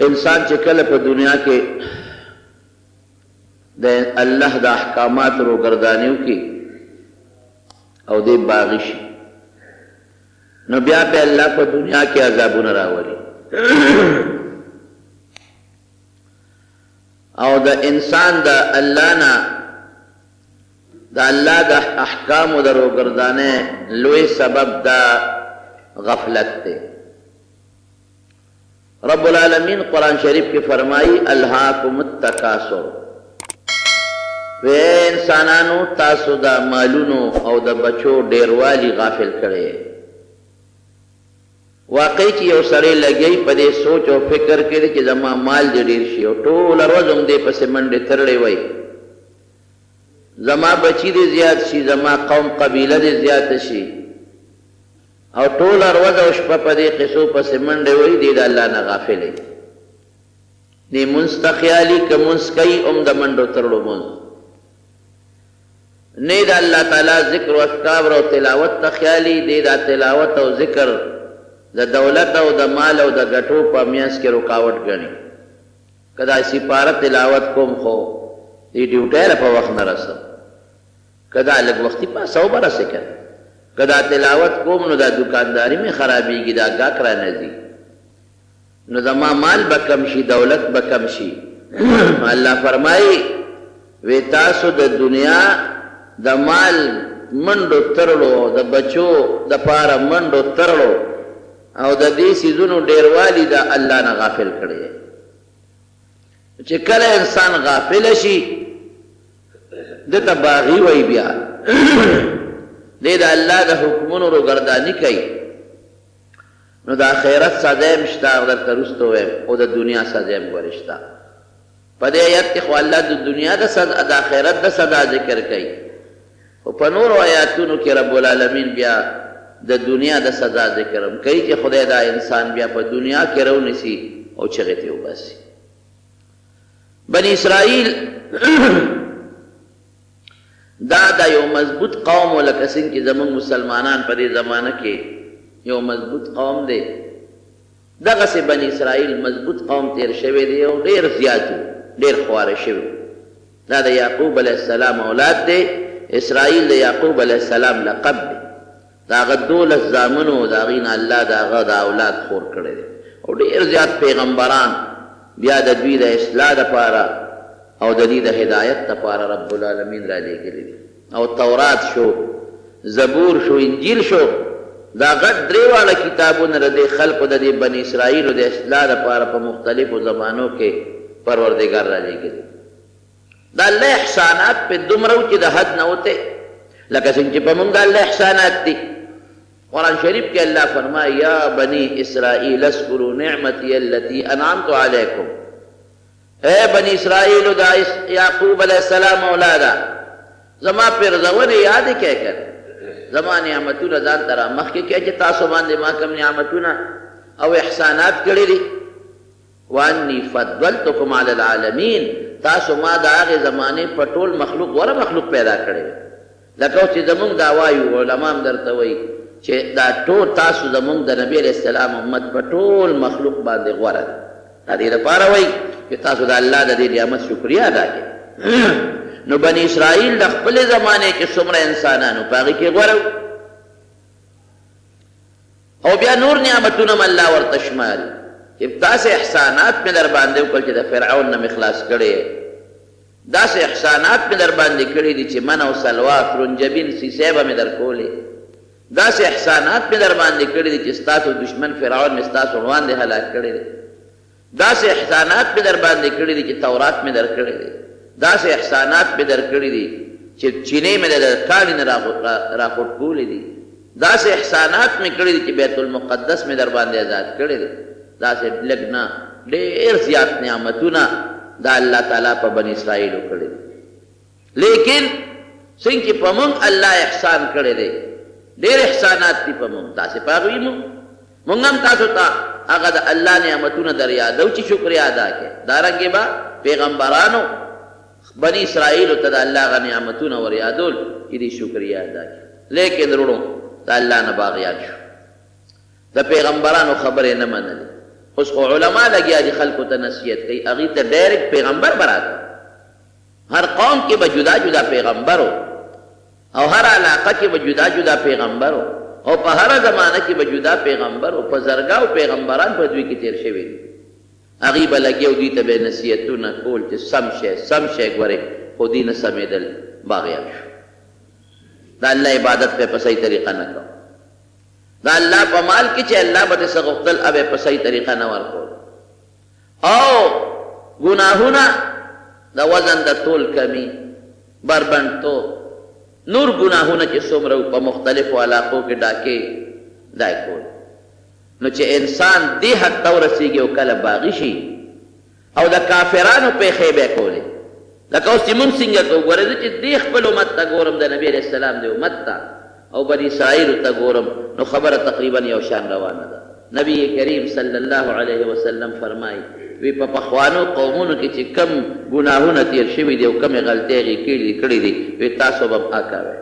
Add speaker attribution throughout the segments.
Speaker 1: انسان چې کله په دنیا کې د الله د احکاماتو روګرداني وکړي او دی باغي شي نو بیا په الله په دنیا کې عذابونه راولي او د انسان د الله نه د الله د احکامو د روګردانۍ لوی سبب دا غفلت دی. رب العالمین قرآن شریف کې فرمایي الهاکم التکاثر وی اے انسانانو تاسو د مالونو او د بچو ډیروالي غافل کړی واقعي چې یو سړی لګی په دې سوچ او فکر کې دی چې زما مال دې ډیر شي او ټوله ورځ همدې پسې منډې ترړې وای زما بچي دې زیات شي زما قوم قبیله دې زیاته شي او ټوله ورځ او شپه په دې قصو پسې منډې وهي، دی د الله نه غافل وي. نۀ مونځ ته خیالي، که مونځ کوي هم د منډو ترړو مونځ، نۀ د الله تعالی ذکر و اذکار او تلاوت ته خیالي، دی دا تلاوت او ذکر د دولت او د مال او د ګټو په مینځ کې رکاوټ ګڼي. که دا سیپاره تلاوت کوم خو دې ډیوټۍ له په وخت نه رسم. که دا لږ وختي پاڅه وبه رسې کنه که دا تلاوت کوم نو دا دوکانداري مې خرابېږي دا ګاک رانه ځي نو زما مال به کم شي دولت به کم شي الله فرمایي وی تاسو د دنیا د مال منډو ترړو او د بچو د پاره منډو ترړو او د دې سیزونو ډیروالي د الله نه غافل کړی چې کله انسان غافل شي ده ته باغي وایي بیا دی د الله د حکمونو روګرداني کوي نو د آخرت سزا هم شته هغه درته وروسته ووایم او د دنیا سزا هم ګورې شته په دې آیت کې خو الله د دنیا د سزا د آخرت د سزا ذکر کوي خو په نورو آیاتونو کې رب العالمین بیا د دنیا د سزا ذکر هم کوي چې خدای دا انسان بیا په دنیا کې راونیسي او چغې ترې وباسي. بني اسرائیل دا د یو مضبوط قوم و لکه څنګه چې زموږ مسلمانان په دې زمانه کې یو مضبوط قوم دی دغسې بني اسرائیل مضبوط قوم تیر شوی دی او ډېر زیات وو ډېر خواره شوي دا د یعقوب علیه السلام اولاد دی اسرائیل د یعقوب علیه السلام لقب دی د هغه دولس زامنو او د هغوی نه الله د هغه دا اولاد خور کړی دی او ډېر زیات پیغمبران بیا د دوی د اصلاح لپاره او د دوی د هدایت لپاره رب العالمین رالېږلي دي او تورات شو، زبور شو، انجیل شو، دا غټ درې واړه کتابونه د دې خلکو د دې بني اسرائیلو د اصلاح لپاره په مختلفو زمانو کې پروردګار رالېږلي دي. د الله احسانات پرې دومره وو چې د حد نه وتی، لکه څنګه چې په مونږ د الله احسانات دي. قرآن شریف کې الله فرمایي، یا بني اسرائیل اذکروا نعمتي التي انعمت علیکم، ای بني اسرائیلو د یعقوب علیه السلام اولاده، زما پیرزونې یادې کړئ که نه، زما نعمتونه ځان ته رامخکې کړئ چې تاسو باندې ما کوم نعمتونه او احسانات کړي دي. وانی فضلتکم علی العالمین تاسو ما د هغې زمانې په ټول مخلوق غوره مخلوق پیدا کړی وی لکه اوس چې زمونږ دا وایو علما هم درته وایي چې دا ټول تاسو زمونږ د نبی علیه السلام امت په ټول مخلوق باندې غوره دی دا دې لپاره وایي چې تاسو د الله د دې نعمت شکریه ادا کړئ نو بنی اسرائیل د خپلې زمانې کې څومره انسانانو په هغې کې غوره او بیا نور نعمتونه هم الله ورته شماري چې داسې احسانات مې درباندې وکړل چې د فرعون نه مې خلاص کړی یې، داسې احسانات مې درباندې کړي دي چې من او سلوا، ترنجبین، سیسۍ به مې درکولې، داسې احسانات مې درباندې کړي دي چې ستاسو دښمن فرعون مې ستاسو وړاندې هلاک کړی دی. داسې احسانات مې درباندې کړي دي چې تورات مې درکړی دی، داسې احسانات مې درکړي دي چې چینې مې د کاڼي نه راخوټکولې دي، داسې احسانات مې کړي دي چې بیت المقدس مې درباندې ازاد کړی دی، داسې لږ نه ډېر زیات نعمتونه دا الله تعالی په بني اسرائیلو کړي دي. لیکن څنګه چې په مونږ الله احسان کړی دی، ډېر احسانات دي په مونږ، داسې په هغوی مو، مونږ هم تاسو ته هغه د الله نعمتونه در یادوو چې شکریه ادا کړئ، دارنګه به پیغمبرانو بني اسرائیلو ته د الله هغه نعمتونه ور یادول چې دوی شکریه ادا کړي، لیکن وروڼو د الله نه باغیان شو. د پیغمبرانو خبرې نه منلې، اوس خو علما لګیا دي خلکو ته نصیحت کوي، هغوی ته ډایرکټ پیغمبر به راته. هر قوم کې به جدا جدا پیغمبر و او هره علاقه کې به جدا جدا پیغمبر و او په هره زمانه کې به جدا پیغمبر و، په زرګاو پیغمبران په دوی کې تېر شوي دي. هغوی به لګیا او دوی ته به یې نصیحتونه کول چې سم شئ، سم شئ، ګورئ، خو دوی نه سمېدل، باغیان شو. د الله عبادت به یې په صحیح طریقه نه کاوه. د الله په مال کې چې الله به ترې څه غوښتل هغه به یې په صحیح طریقه نه ورکول او ګناهونه د وزن د تول کمی، بربنډتوب، نور ګناهونه چې څومره وو په مختلفو علاقو کې ډاکې دا یې کول. نو چې انسان دې حد ته ورسېږي او کله باغي شي او د کافرانو پېښې به یې کولې لکه اوس چې مونږ څنګه کوو، ګوره زه چې دې خپل امت ته ګورم، د نبي علیه السلام دې امت ته او بني اسرائیلو ته ګورم نو خبره تقریبا یو شان روانه ده. نبي کریم صلی الله علیه وسلم فرمایي، وی په پخوانو قومونو کې چې کوم ګناهونه تېر شوي دي او کومې غلطۍ هغې کړې دي، وی تاسو به هم هکوئ.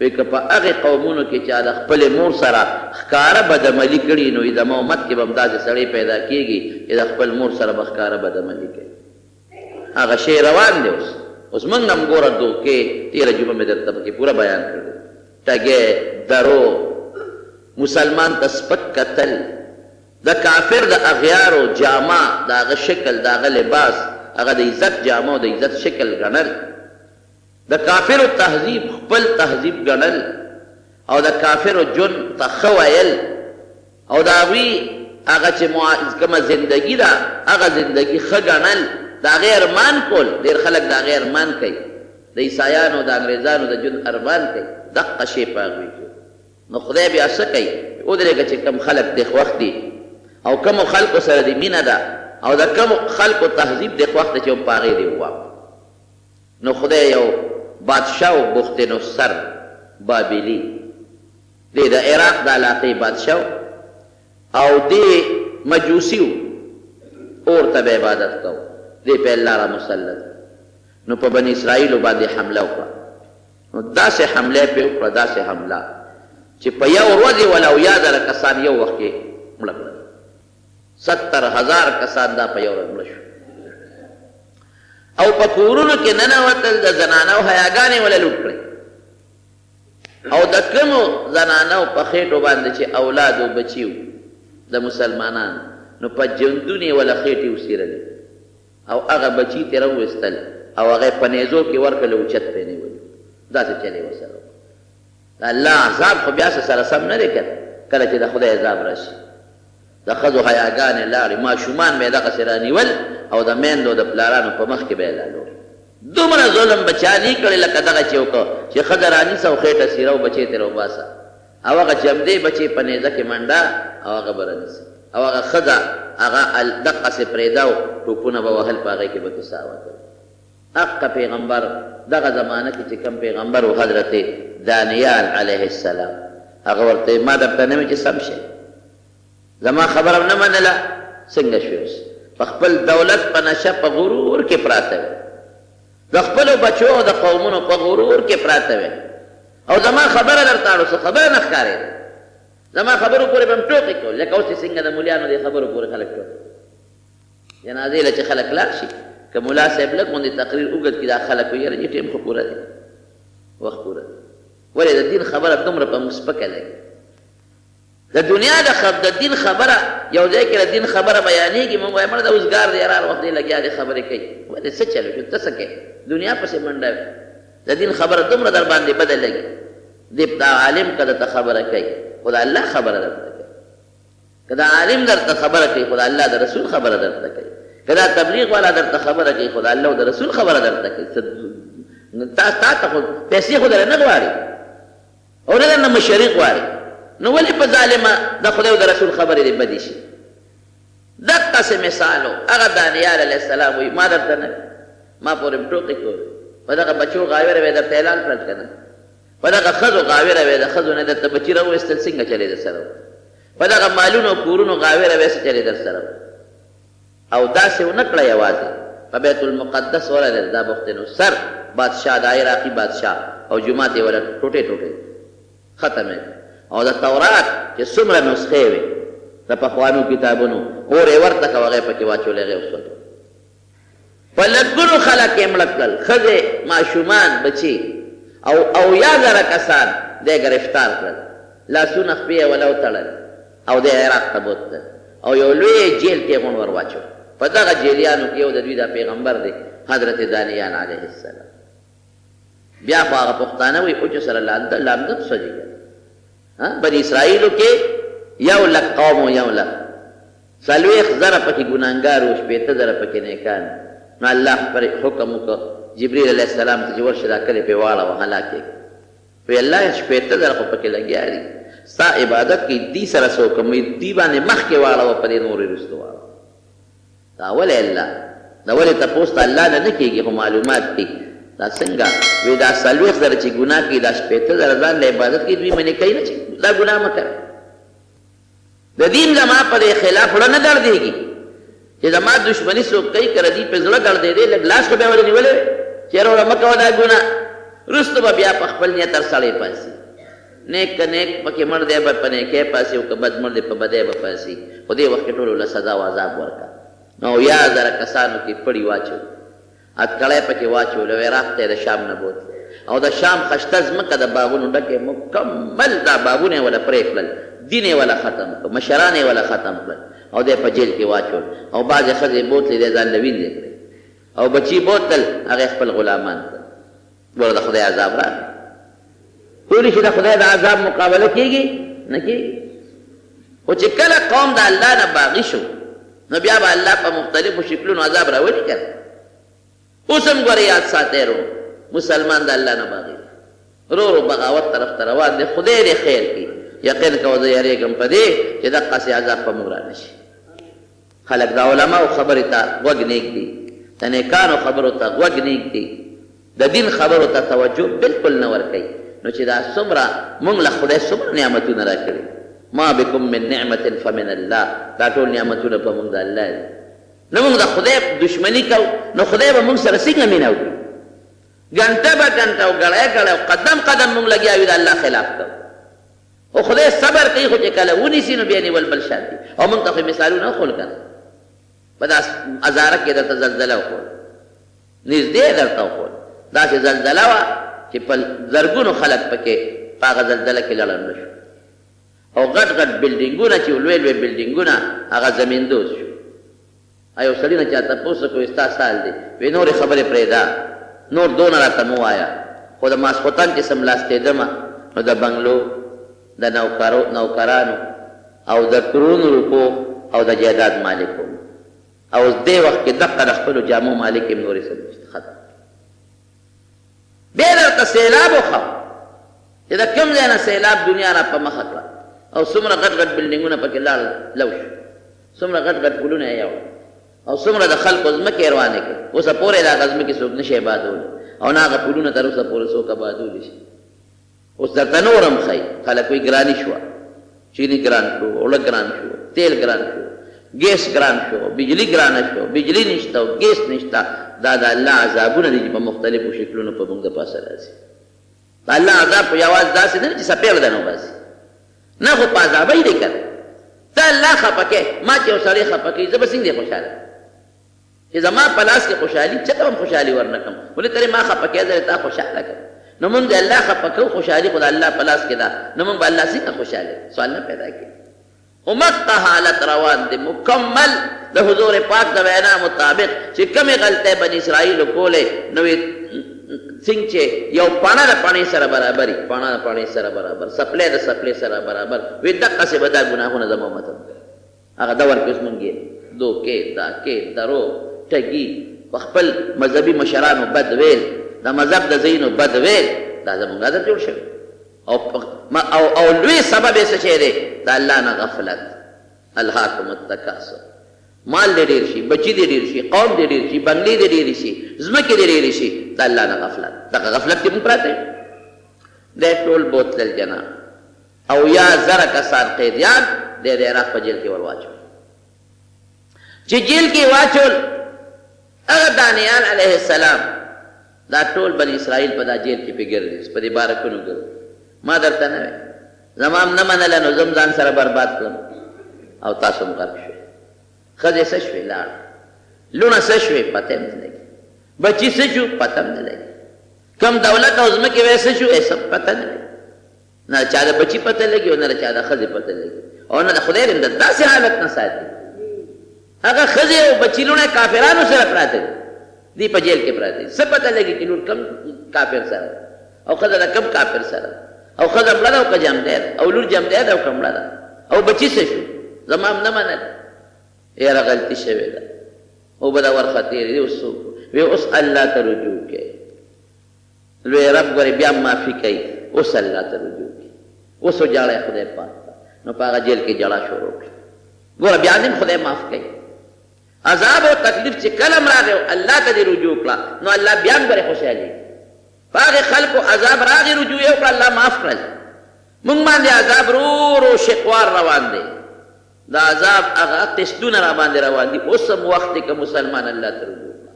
Speaker 1: وی که په هغې قومونو کې چا د خپلې مور سره ښکاره بدعملي کړي نو وی زما امت کې به هم داسې سړی پیدا کېږي چې د خپل مور سره به ښکاره بدعملي کوي. هغه شی روان دی اوس. اوس مونږ هم ګوره دوکې، تېره جمعه مې درته پکې پوره بیان کړل، ټګی، دروغ، مسلمان ته سپک کتل، د کافر د اغیارو جامه، د هغه شکل، د هغه لباس، هغه د عزت جامه او د عزت شکل ګڼل، د کافرو تهذیب خپل تهذیب ګڼل او د کافرو ژوند ته ښه ویل او د هغوی هغه چې کومه زندګي ده هغه زندګي ښه ګڼل، د هغې ارمان کول، ډېر خلک د هغې ارمان کوي، د عیسایانو او د انګرېزانو د ژوند ارمان کوي، دقه شی په هغوی کې وو. نو خدای بیا څه کوي؟ ودرېږه چې کوم خلک دې خوښ دي او کومو خلکو سره دې مینه ده او د کومو خلکو تهذیب دې خوښ دی چې هم په هغې دې ووهم. نو خدای یو بادشاه و بخت نصر بابلی دی د عراق د علاقې بادشاه و او دی مجوسی و اور ته به عبادت کاوه دی په الله را مسلط نو په بنی اسرائیلو باندې حمله وکړه نو داسې حمله پې وکړه داسې حمله چې په یو ورځ یې ولا 70,000 کسان یو وخت کې مړه کړل. 70,000 کسان دا په یو ورځ مړه شو او په کورونو کې ننوتل، د زنانو حیاګانې وله لوټ کړې او د کومو زنانو په خېټو باندې چې اولاد او بچي وو د مسلمانانو نو په ژوندون یې وله خېټې وڅیرلې او هغه بچي ترې راوویستل او هغه یې په نیزو کې ورکړل او اوچت پرې نیولي داسې چل یې ورسره وکړ. د الله عذاب خو بیا څه سره سم نه دی کنه کله چې د خدای عذاب راشي د ښځو حیاګانې لاړې ماشومان به یې دغسې رانیول او د میندو او د پلارانو په مخ کې به یې لالول دومره ظلم به چا نه کړی لکه دغه چې وکړ چې ښځه رانیسه او خېټه څیره او بچی ترې وباسه او هغه جمدې بچی په نیزه کې منډه او هغه به رانیسي او هغه ښځه هغه دقسې پرېږده او ټوپونه به وهل په هغې کې به کې ساه وتله. اقه پیغمبر دغه زمانه کې چې کوم پیغمبر و حضرت دانیال علیه السلام هغه ورته ما درته نه وی چې سم شئ زما خبره هم نه منله څنګه شوې اوس په خپل دولت په نشه په غرور کې پراته وي د خپلو بچو او د قومونو په غرور کې پراته وي او زما خبره درته اړو څه خبره نه ښکارېده زما خبرو پورې به هم ټوقې کول لکه اوس چې څنګه د ملیانو دې خبرو پورې خلک ټوقې جنازې له چې خلک لاړ شي که ملا صاحب لږ غوندې تقریر اوږد کړي دا خلک وایي یاره جي ټایم خو پوره دی وخت پوره دی ولې د دین خبره دومره په موږ سپکه لګي د دنیا د خب د دین خبره یو ځای کې د دین خبره بیانېږي موږ وایو مړه دا اوزګار دی یاره هر وخت دی لګیا دی خبرې کوي ولې څه چل شو ته څه کوې دنیا پسې منډه وې د دین خبره دومره در باندې بده لګي دی دا عالم که درته خبره کوي خو د الله خبره درته که دا عالم درته خبره کوي خو د الله د رسول خبره درته کوي، که دا تبلیغ والا درته خبره کوي خو د الله او د رسول خبره درته کوي، څه تا تا ته خو پیسې خو درنه غواړي او نه درنه مشري غواړي، نو ولې په ظالمه د خدای او د رسول خبرې دې بدې شي؟ دقسې مثال و، هغه دانیال علیه السلام وایي ما درته نه ما پورې هم ټوقې کولې، په دغه بچو غاویره به یې درته اعلان کړل که نه؟ په دغه ښځو غاویره وې، د ښځو نه درته بچي راوویستل څنګه چلې درسره وکړه؟ په دغه مالونو او کورونو غاویره وې څه چلې درسره وکړه؟ او داسې ونه کړه یوازې په بیت المقدس ورغی دا بخت نصر بادشاه دا عراقي بادشاه او جومات یې وله ټوټې ټوټې ختم یې کړ او د تورات چې څومره نسخې وې د پخوانو کتابونو اور یې ورته کړ او هغه یې پکې واچولی، هغه یې وسوځول. په لکونو خلک یې مړه کړل، ښځې، ماشومان، بچي او 70,000 کسان دی ګرفتار کړل، لاسونه خپې یې وله وتړل او دی عراق ته بوتلل او یو لوی جیل کې یې غونډ ور واچو. په دغه جیلیانو کې یو د دوی دا پیغمبر دی حضرت دانیال علیه السلام. بیا خو هغه پښتانه وایي اوچو سره لانده لامده هم سوځي کنه. بني اسرائیلو کې یو لک قوم و، یو لک 40,000 پکې ګناهګار وو، 60,000 پکې نیکان وو. نو الله پر حکم وکړ جبرئیل علیه السلام ته چې ورشه دا کلی پرې واړوه، هلاک یې کړه. وی الله 60,000 خو پکې لګیا دي ستا عبادت کوي، دوی سره څه وکړم؟ وی دوی باندې مخکې واړوه، په دې نورو یې وروسته واړوه. دا ولې الله؟ دا ولې تپوس ته الله نه نه کېږي خو معلومات دي. دا څنګه؟ وی دا 40,000 چې ګناه کوي دا 60,000 ځان له عبادت کوي، دوی منې کوي نه چې دا ګناه مه کوه. د دین زما په دې خلاف زړه نه دردېږي چې زما دښمني څوک کوي، که د دوی په زړه دردېدی لږ لاس خو به یې ولې نیولی وی چې یاره وروره مه کوه دا ګناه، وروسته به بیا په خپل نیت هر سړی پاڅي. نیک که نیک پکې مړ دی به په نیکۍ پاڅي او که بد مړ دی په بدۍ به پاڅي، خو دې وخت کې ټولو له سزا او عذاب ورکړه. نو 70,000 کسانو کې پړي واچول، اتکړی پکې واچول او عراق ته یې د شام نه بوتلل او د شام خشته ځمکه د باغونو ډکه مکمل دا باغونه یې وله پرې کړل، دین یې وله ختم کړ، مشران یې وله ختم کړل او دی په جیل کې واچول او بعضې ښځې یې بوتلې دی ځان له وینځې کړې او بچي یې بوتلل هغه یې خپل غلامان کړل. ګوره د خدای عذاب راغی. کولی شي د خدای د عذاب مقابله کیږي؟ نه کیږي. خو چې کله قوم د الله نه باغي شو نو بیا به الله په مختلفو شکلونو عذاب راولي کنه. اوس هم ګوره یاد ساتئ رو مسلمان د الله نه باغي دی، رو رو بغاوت طرف ته روان دی. خدای دې خیر کړي. یقین کوه زه یریږم په دې چې دقسې عذاب په موږ رانه شي. خلک د علماوو خبرې ته غوږ نه ږدي، د نېکانو خبرو ته غوږ نه ږدي، د دین خبرو ته توجه بالکل نه ورکوي، نو چې دا څومره مونږ له خدای څومره نعمتونه راکړي، ما بکم من نعمة فمن الله، دا ټول نعمتونه په مونږ د الله دي، نو مونږ د خدای دښمني کوو، نو خدای به مونږ سره څنګه مینه وکړي؟ ګنټه به ګنټه او ګړی ګړی او قدم قدم مونږ لګیا یو د الله خلاف کوو. خو خدای صبر کوي خو چې کله ونیسي نو بیا نیول بل شان دي او موږ ته خو یې مثالونه وښول که نه په دا هزاره کې درته زلزله وښول نږدې یې درته وښول داسې زلزله وه چې په زرګونو خلک پکې په هغه زلزله کې لړم شو او غټ غټ بلډینګونه چې لوی لوی بلډینګونه هغه زمیندوز شو. یو سړي نه چا تپوس وکړ وې ستا څه حال دی؟ وې نورې خبرې پرېږده نور دونه راته مه وایه خو د ماسخوتن چې څملاستېدمه نو د بنګلو، د نوکرو نوکرانو او د کرونو روپو او د جایداد مالک وم او اوس دې وخت کې دقه د خپلو جامو مالک یم نورې څه نشته ختم. بیا درته سیلاب وښو چې د کوم ځای نه سیلاب دنیا را په مخه کړه او څومره غټ غټ بلډینګونه پکې لاړل لو شو، څومره غټ غټ پلونه یې یوړل او څومره د خلکو ځمکې یې روانې کړې. اوسه پورې د هغه ځمکې څوک نه شي ابادولی او نه هغه پلونه تر اوسه پورې څوک ابادولی شي. اوس درته نور هم ښيي، خلک وایي ګراني شوه، چیني ګران شو، اوړه ګران شو، تېل ګران شو، ګیس ګران شو، بجلي ګرانه شوه، بجلي نشته او ګیس نشته. دا د الله عذابونه دي چې په مختلفو شکلونو په موږ د پاسه راځي. د الله عذاب خو یوازې داسې نه دی چې څپېړه درنه وباسي، نه خو په عذابۍ دی که نه. ته الله خفه کوې، ما چې یو سړی خفه کوي زه به څنګه خوشحاله کړم؟ چې زما په لاس کې خوشحالي چېرته به هم خوشحالي ورنه کړم، ولې ته ما خفه کوې زه تا خوشحاله کړم. نو مونږ د الله خفه کوو، خوشحالي خو د الله په لاس کې ده، نو مونږ به الله څنګه خوشحاله کړو؟ سوال نه پیدا کېږي. همقه حالت روان دی مکمل د حضور پاک د وینا مطابق چې کومې غلطۍ بني اسرائیلو کولې نو څنګه چې یو پڼه د پڼې سره برابري، پڼه د پڼې سره برابر، څپلی د څپلې سره برابر وي، دقسې به دا ګناهونه زما امت هم کوي. هغه دور کې اوس مونږ یې دوکې، داکې، دروغ، ټګي، په خپل مذهبي مشرانو بد ویل، د مذهب د ځایونو بد ویل، دا زمونږ عادت جوړ شوی او او او لوی سبب یې څه شی دی؟ د الله نه غفلت، الهاکم التکاثر. مال دې ډېر شي، بچي دې ډېر شي، قوم دې ډېر شي، بنګلې دې ډېرې شي، ځمکې دې ډېرې شي، د الله نه غفلت. دغه غفلت کې مونږ پراته یو. دی ټول بوتلل جناب. 70,000 کسان قیدیان دی د عراق په جیل کې ور واچول. چې جیل کې واچول هغه دانیال علیه السلام دا ټول بنی اسرائیل په دا جیل کې پې ګرځي، په دې بارکونو ګرځي. ما درته نه وی، زما هم نه منله نو زه هم ځان سره برباد کړم. او تاسو هم غرق شوئ. ښځې څه شوې؟ لاړې. لوڼه څه شوې؟ پته هم نه لګي. بچي څه شو؟ پته هم نه لګي. کوم دولت او ځمکې وې څه شو؟ هېڅ هم پته نه لګي. نه د چا د بچي پته لګي او نه د چا د ښځې پته لګي او نه د خدای دې د داسې حالت نه ساتي. هغه ښځې او بچي لوڼه کافرانو سره پراته دي، دی په جیل کې پراته دي. څه پته لګي چې لور کوم کافر سره ده او ښځه د کوم کافر سره ده او ښځه مړه ده او که ژوندۍ ده او لور ژوندۍ ده او که مړه ده او بچي څه شو؟ زما هم نه منل. یاره غلطي شوې ده، اوبه د ورخه تېرې دي، اوس څه وکړو؟ وی اوس الله ته رجوع کوي. لوی رب ګورې بیا هم معافي کوي، اوس الله ته رجوع کوي، اوس وژاړی خدای پاک ته. نو په هغه جیل کې ژړا شروع کړه، ګوره بیا دې هم خدای معاف کوي. عذاب او تکلیف چې کله هم راغی او الله ته دې رجوع کړه نو الله بیا هم ګورې خوشحالېږي. په هغې خلکو عذاب راغی رجوع یې وکړه الله معاف کړل. مونږ باندې عذاب رو رو شقوار روان دی، د عذاب هغه قسطونه راباندې روان دي، اوس هم وخت دی که مسلمان الله ته رجوع کړه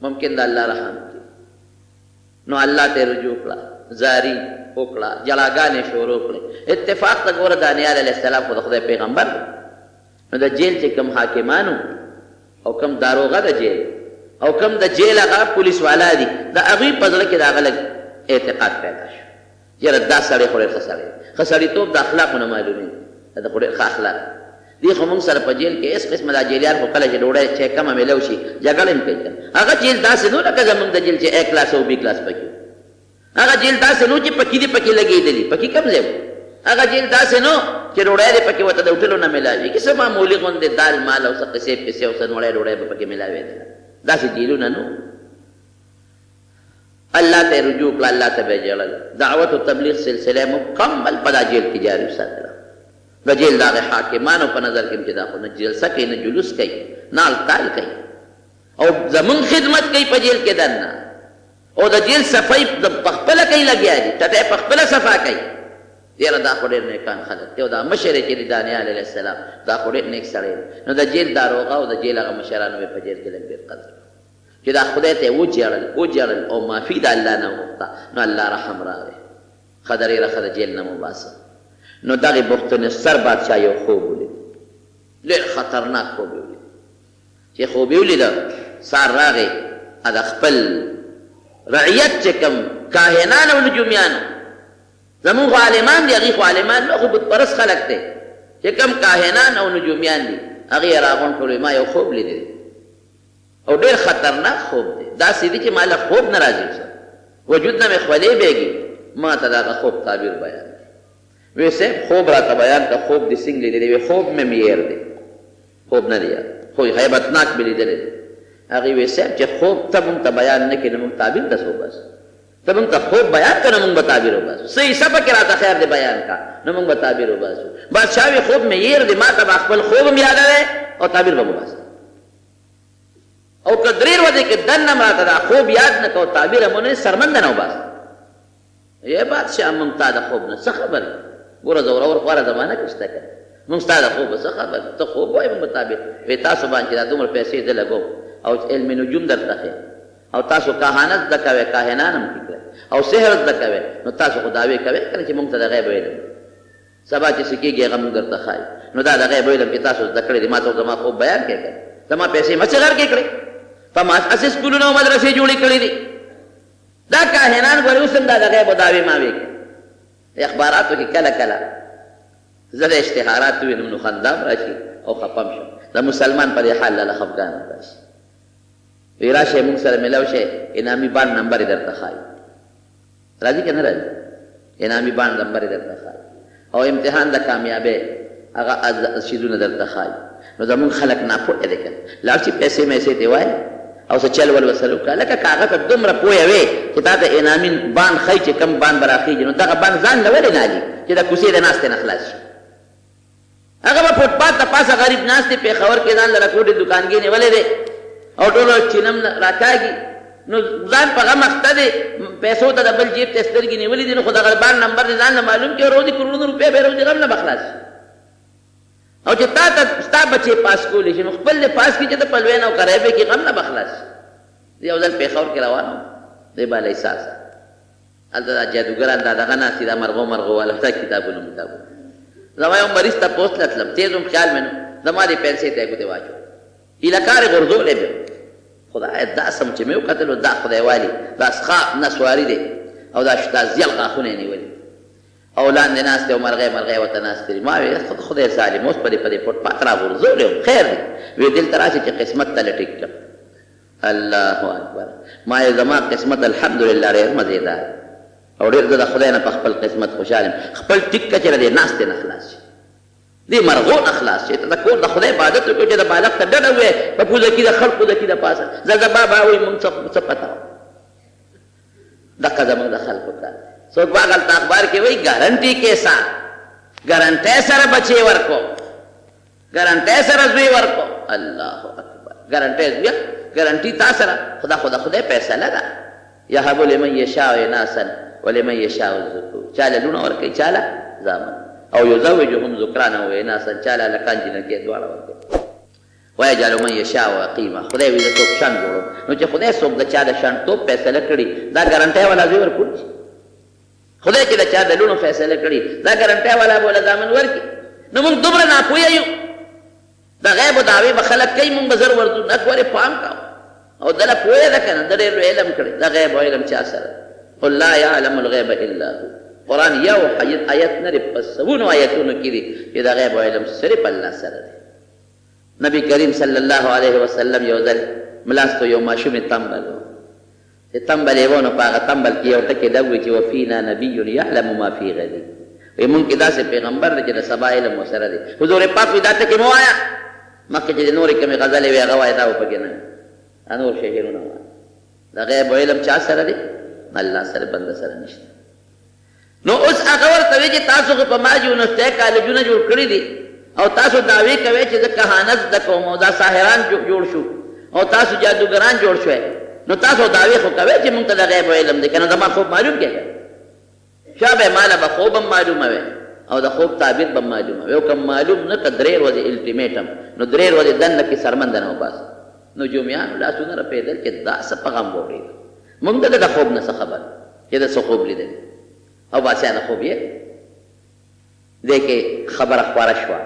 Speaker 1: ممکن د الله رحم وکړي. نو الله ته یې رجوع کړه، زاري وکړه، ژړاګانې یې شروع کړې. اتفاق ته ګوره دانیال علیه السلام خو د خدای پیغمبر دی، نو د جیل چې کوم حاکمان وو او کوم داروغه د جیل او کوم د جیل هغه پولیس والا دي، د هغوی په زړه کې د هغه لږ اعتقاد پیدا شو. یاره دا سړی خو ډېر ښه سړی دی. ښه سړیتوب د اخلاقو نه معلومېږي. د ده خو ډېر ښه اخلاق دي. دی خو موږ سره په جېل کې هېڅ قسمه دا جېلیان خو کله چې ډوډۍ چای کمه مېلاو شي جګړه هم کوي کنه. هغه جېل داسې نه و لکه زموږ د جېل چې اې کلاس او بي کلاس پکې وو. هغه جېل داسې نه و چې پکي دې پکې لګېدلي. پکي کوم ځای وو؟ هغه جېل داسې نه و چې ډوډۍ دې پکې ورته د هوټلو نه مېلاوېږي. څه معمولي غوندې دال مال او څه قصې پسې او څه نوړی ډوډۍ به پکې مېلاوېدله. داسې جېلونه نه وو. الله ته یې رجوع کړه، الله ته به یې ژړل، دعوت او تبلیغ سلسله یې مکمل په دا جیل کې جاري وساتله، د جیل د هغه حاکمانو په نظر کې هم چې دا خو نه جلسه کوي، نه جلوس کوي، نه هړتال کوي او زمونږ خدمت کوي په جیل کې دننه او د جیل صفايي په خپله کوي لګیا دي، ټټی په خپله صفا کوي، یاره دا خو ډېر نیکان خلک دي او دا مشر یې چې دی دانیال علیه السلام دا خو ډېر نیک سړی دی، نو د جیل داروغه او د جیل هغه مشرانو به په جیل کې لږ ډېر قدر کاوه. چې دا خدای ته یې وژړل وژړل او معافي د الله نه وغوښته نو الله رحم راغی ښه د ډېره ښه د جېل نه مو وباسه نو دغې بخت نصر بادشاه یو خوب ولید ډېر خطرناک خوب یې ولید چې خوب یې ولید سار راغی د خپل رعیت چې کوم کاهنان او نجومیان زمونږ خو عالمان دي هغوی خو عالمان نه خو بت پرست خلک دی چې کوم کاهنان او نجومیان دي هغوی یې راغونډ کړل ما یو خوب لیدلی او ډېر خطرناک خوب دی، داسې دي چې ما له خوب نه راځي اوسه وجود نه مې خولې بهېږي، ما ته د هغه خوب تعبیر بیان کړي. وې صیب خوب راته بیان کړه، خوب دې څنګه لیدلی؟ وې خوب مې هم یېر دی، خوب نه دی یاد، خو هیبتناک مې لیدلی دی. هغوی وې صیب چې خوب ته مونږ ته بیان نه کړې نو مونږ تعبیر ته څه وباسو؟ ته مونږ ته خوب بیان کړه نو مونږ به تعبیر وباسو، څه حصه پکې راته خیر دی بیان کړه نو مونږ به تعبیر وباسو. بادشاه وې خوب مې یېر دی، ما ته به خپل خوب هم یادوې او تعبیر به هم وباسې. او که درې ورځې کې دننه هم راته دا خوب یاد نه کړ او تعبیر هم ونه څرمن دنه وباسه. ای بادشاه مونږ تا د خوب نه څه خبر یو؟ ګوره زورور خو هره زمانه کې شته که نه؟ مونږ ستا د خوبه څه خبر یو؟ ته خوب وایې مونږ به تعبیر وې تاسو باندې چې دا دومره پیسې زه لګوم او علم نجوم درته ښیم او تاسو کهانت زده کوئ کاهنان هم کړئ او سحر زده کوئ نو تاسو خو دعوې کوئ که نه چې مونږ ته د غیب علم دی. سبا چې څه کېږي هغه موږ درته ښایو. نو دا د غیب علم چې تاسو زده کړی دی، ما ته خو زما خوب بیان کړئ که نه؟ زما پیسې مه څه غرقې کړئ، په ما هسې سکولونه او مدرسې جوړې کړې دي. دا کاهنان ګورې اوس هم دا د غیبو دعوې ماوې کوي. اخباراتو کې کله کله زه د اشتهارات ووینم نو خندا هم راشي او خپه هم شم. د مسلمان په دې حال لاله خفګان هم راشي. وایي راشئ موږ سره ملاو شئ، انعامي بانډ نمبر یې درته ښایو. راځي که نه راځي؟ انعامي بانډ نمبر یې درته ښايي او امتحان د کامیابۍ هغه څیزونه درته ښايي. نو زموږ خلک ناپوهه دي که نه؟ لاړ شي پیسې میسې ترې وايي او څه چل ول ورسره وکړه. هلکه که هغه ته دومره پوهه وی چې تا ته انعامي بانډ ښايي چې کوم بانډ به راخېژي نو دغه بانډ ځان له ولې نه الي چې د کوڅې د ناستې نه خلاص شي؟ هغه به فوټپات د پاسه غریب ناست دی پېښور کې ځان له د کوټې دوکانګې نیولی دی او ټول ورځ چینم راکاږي نو ځان په غم اخته دی پیسو ته د بل جیب ته سترګې نیولې دي نو خو د غربان نمبر دې ځان له معلوم کړي او روزي کروړونو روپۍ به روزي غم نه به خلاص شي او چې تا ته ستا بچې پاس کولی شي نو خپل دې پاس کړي چې ته په لوی او کرایه به کې غم نه به خلاص شي. یو ځل پېښور کې روان وم دی بالاحصار سره هلته دا جادوګران دا دغه ناست دي دا مرغو مرغو والا دا کتابونه متابونه. زما یو مریض ته پوسټ له تلم، تېز وم خیال مې نه و، زما دې پنسې ته یې ګوتې واچولې، ایله کار یې غورځولی بیا. خدایه دا سم چې مې وکتلو دا خدای والي دا سخا نسواري دی او دا دا زیړ غاښونه یې نیولي او لاندې ناست دی او مرغۍ مرغۍ ورته ناستې دي. ما وې خدای ظالم اوس په دې په دې فوټ پات راغورځولی وم، خیر دی وې دلته راشي چې قسمت ته له ټیک کړم. الله اکبر ما یې زما قسمت الحمدلله ډېر مزېدار او ډېر زه د خدای نه په خپل قسمت خوشحال یم، خپل ټیک کړه چې له دې ناستې نه خلاص شي. دې مرغو نه خلاص شې ته د کور د خدای عبادت وکړې چې د بالښت ته ډډه ووایې په پوزه کې د خړ پوزه کې د پاسه ځه ځه بابا وایي مونږ څه څه پته وه دقه زمونږ د خلکو کار دی څوک به هغلته اخبار کې وایي ګارنټي کې سا ګارنټۍ سره بچې ورکو ګارنټۍ سره زوی ورکو الله اکبر ګارنټۍ زوی ګارنټي تا سره خدا خدا خدای فیصله ده یهب لمن یشاء اناثا ولمن یشاء الذکور، چا له لوڼه ورکوي چا له زامن، او یزوجهم ذکرانا و اناثا، چا له هلکان جینکۍ دواړه ورکوي، ویجعل من یشاء عقیما، خدای وایي زه څوک شنډ جوړوم، نو چې خدای څوک د چا د شنډتوب فیصله کړي دا ګرنټۍ والا زوی ورکول شي؟ خدای چې د چا د لوڼو فیصله کړي دا ګرنټۍ والا به له زامن ورکړي؟ نو موږ دومره ناپوهه یو؟ د غیبو دعوې به خلک کوي مونږ به زر ورځو نه ګورې پام کوه او دله پوهه ده کنه ده ډېر لوی علم کړی د غیب علم چا سره قل لا يعلم الغیب الا هو قرآن یو آیت نه دی په سوونو آیتونو کې دي چې د غیب علم صرف الله سره دی. نبی کریم صلی الله علیه وسلم یو ځل ملاستو یو ماشوم تنبل و چې تنبل یې و نو په هغه تنبل کې یو ټکی دا ووی چې وفینا نبی یعلم ما فی غد وایي مونږ کې داسې پیغمبر دی چې د سبا علم ورسره دی. حضور پاک وایي دا ټکی مه وایه، مخکې چې نورې کومې غزلې وې هغه وایه دا به پکې نه وي، دا نور شعرونه وایه. د غیب علم چا سره دی؟ الله سره، بنده سره نشته. نو اوس هغه ورته وی چې تاسو خو په ما یونیورسټۍ کالجونه جوړ کړي دي او تاسو دعوې کوئ چې زه کهانت زده کوم او دا ساحران جوړ شو او تاسو جادوګران جوړ شوئ، نو تاسو دعوې خو کوئ چې مونږ ته د غیب علم دی، کنه زما خوب معلوم کړئ. شابه ماله به خوب هم معلومه وی او د خوب تعبیر به هم معلومه وی او که معلوم نه که درې ورځې الټیمیټم نو درې ورځې دننه کې څرمن درنه وباسم. نجومیانو لاسونه رپېدل چې دا څه په غم وورېدو. مونږ د ده د خوب نه څه خبر چې ده څه خوب لیدلی او بادشاه د خوب یې دې کې خبره خوره شوه.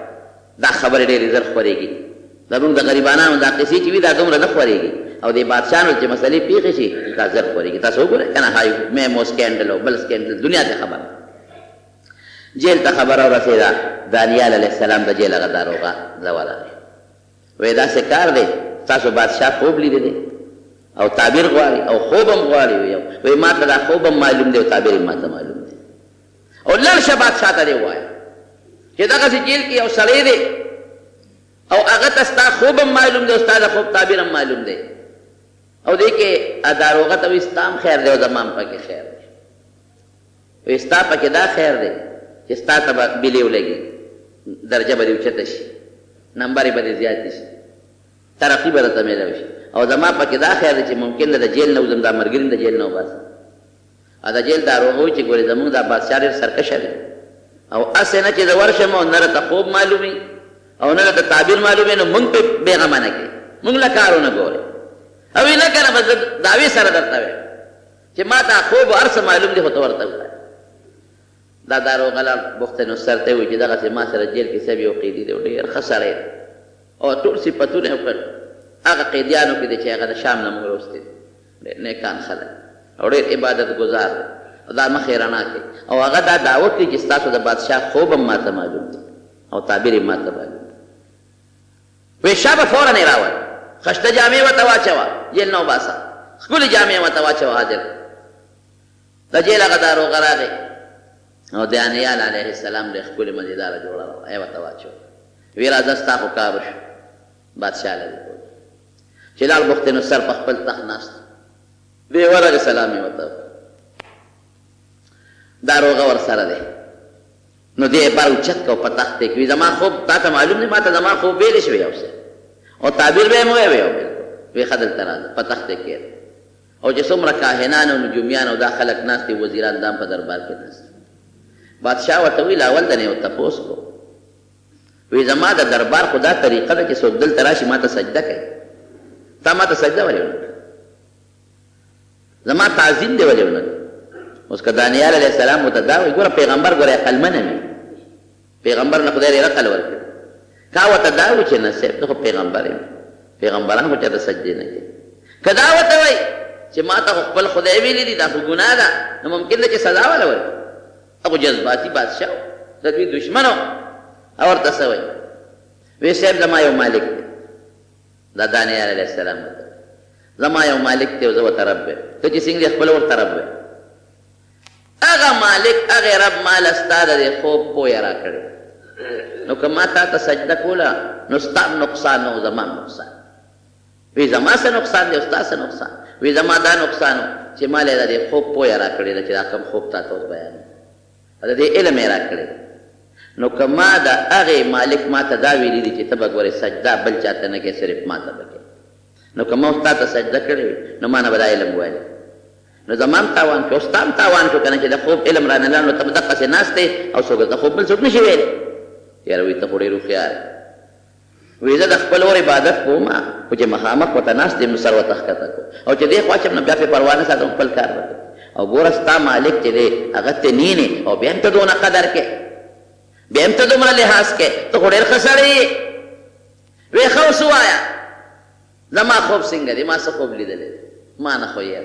Speaker 1: دا خبرې ډېرې زر خورېږي. زمونږ د غریبانانو دا قصې چې وي دا دومره نه خورېږي او دې بادشاهانو ته چې مسئلې پېښې شي دا زر خورېږي. تاسو وګورئ که نه های میمو سکینډل او بل سکینډل دنیا ته خبره جیل ته خبره ورسېده. دانیال علیه السلام د جیل هغه داروغه له ورغی. وایي داسې کار دی ستاسو بادشاه خوب لیدی دی او تعبیر غواړي او خوب هم غواړي. وایي وایي ماته دا خوب هم معلوم دی او تعبیر هم ماته معلوم دی. او لړ شه بادشاه ته دې ووایه چې دغسې جیل کې یو سړی دی او هغه ته ستا خوب هم معلوم دی او ستا د خوب تعبیر هم معلوم دی. او دې کې داروغه ته وایي ستا هم خیر دی او زما هم پکې خیر دی. وایي ستا پکې دا خیر دی چې ستا ته به بلې ولګي، درجه به دې اوچته شي، نمبرې به دې زیاتې شي، ترقي به درته میلاو شي. او زما پکې دا خیر دی چې ممکن ده د جیل نه وځم، دا ملګري مې د جیل نه وباسي. او د جیل داروغه وایي چې ګورې زموږ دا بادشاه ډېر سرکشه دی او هسې نه چې زه ورشم او نه راته خوب معلومي او نه راته تعبیر معلومي نو موږ پرې بېغمه نه کړي، موږ له کار ونه ګورې. او وایي نه که نه بس زه دعوې سره درته وایم چې ماته خوب او هر څه معلوم دي خو ته ورته ووایه. دا داروغه لاړ بخت نصر ته یې وویل چې دغسې ما سره جیل کې صاحب یو قیدي دی او ډېر ښه سړی دی او ټول صفتونه یې وکړل، هغه قیدیانو کې دی چې هغه د شام نه موږ راوستي دي، ډېر نیکان خلک او ډېر عبادت ګزار دی او دا مخ یې رڼا کوي او هغه دا دعوه کوي چې ستاسو د بادشاه خوب هم ماته معلوم دی او تعبیر یې ماته معلوم دی. وې شابه فوراً یې راوړ، خشته جامې ورته واچوه، جېل نه وباسه، ښکلې جامې یې ورته واچوه، حاضر کړه. د جېل هغه داروغه راغی او دانیال علیه السلام له ښکلې مزېداره جوړه راوړه، یې ورته واچوله. وې راځه ستا خو کار وشو، بادشاه له دې بوځه. چې لاړ بخت نصر په خپل تخت ناست و، دی ورغی سلام یې ورته وکړ، داروغه ورسره دی. نو دی یې بر اوچت کړ او په تخت یې کړ، وي زما خوب تاته معلوم دی، ماته زما خوب ویلی شوې یو څه او تعبیر به یې هم ووایه، وی او بلکل، وی ښه دلته راځه، په تخت یې کښېنه او چې څومره کاهنان او نجومیان او دا خلک ناست دي، وزیران دا هم په دربار کې ناست دي. بادشاه ورته وویل، اول درنه یو تپوس کوم، وی زما د دربار خو دا طریقه ده چې څوک دلته راشي ماته سجده کوي، تا ماته سجده ولې ونه کړه؟ زما تعظیم دی ولې ونه کړ؟ اوس که دانیال علیه السلام ورته دا وایي، ګوره پیغمبر ګوره عقلمنه وي. پیغمبر له خدای ډېر عقل ورکړی. کا ورته دا وي چې نه صاحب زه خو پیغمبر یم، پیغمبران خو چاته سجدې نه کوي. که دا ورته وایي چې ما ته خو خپل خدای ویلي دي، دا خو ګناه ده، نو ممکن ده چې سزا وله ورکړي. هغه جذباتي بادشاه و، د دوی دښمن و، او ورته څه وایي؟ وی صاحب زما یو مالک دی. دا دانیال علیه السلام ورته وایي زما یو مالک دی او زه ورته رب یم، ته چې څنګه خپل ورته رب وایې. هغه مالک هغه رب ما له ستا د دې خوب پوهه راکړې ده، نو که ما تا ته سجده کوله نو ستا هم نقصان نه و زما هم نقصان. وی زما څه نقصان دی او ستا څه نقصان؟ وی زما دا نقصان و چې ما له د دې خوب پوهه راکړې ده چې دا کوم خوب تا ته اوس بیانوم او د دې علم یې راکړی دی، نو که ما د هغې مالک ما ته دا ویلي دي چې ته به ګورې سجده بل چا ته نه کوې صرف ما ته به کوې، نو که ما اوس تا ته سجده کړې وي نو ما نه به دا علم والي. نو زما هم تاوان شو او ستا هم تاوان شو کنه چې د خوب علم رانه لاړ نو ته به دقسې ناست یې او څوک درته خوب بل څوک نشي ویلی. یاره وایي ته خو ډېر هوښیار یې. وایي زه د خپل ور عبادت کوم خو چې مخامخ ورته ناست یم نو سر ورته ښکته کوم او چې دې خوا شم نو بیا پرې پروا نه ساتم خپل کار به کوم. او ګوره ستا مالک چې دی هغه ته نینې او بیا هم ته دونه قدر کې، بیا هم ته دومره لحاظ کې، ته خو ډېر ښه سړی یې. وایي ښه اوس ووایه زما خوب څنګه دی؟ ما څه خوب لیدلی دی؟ ما نه خو یې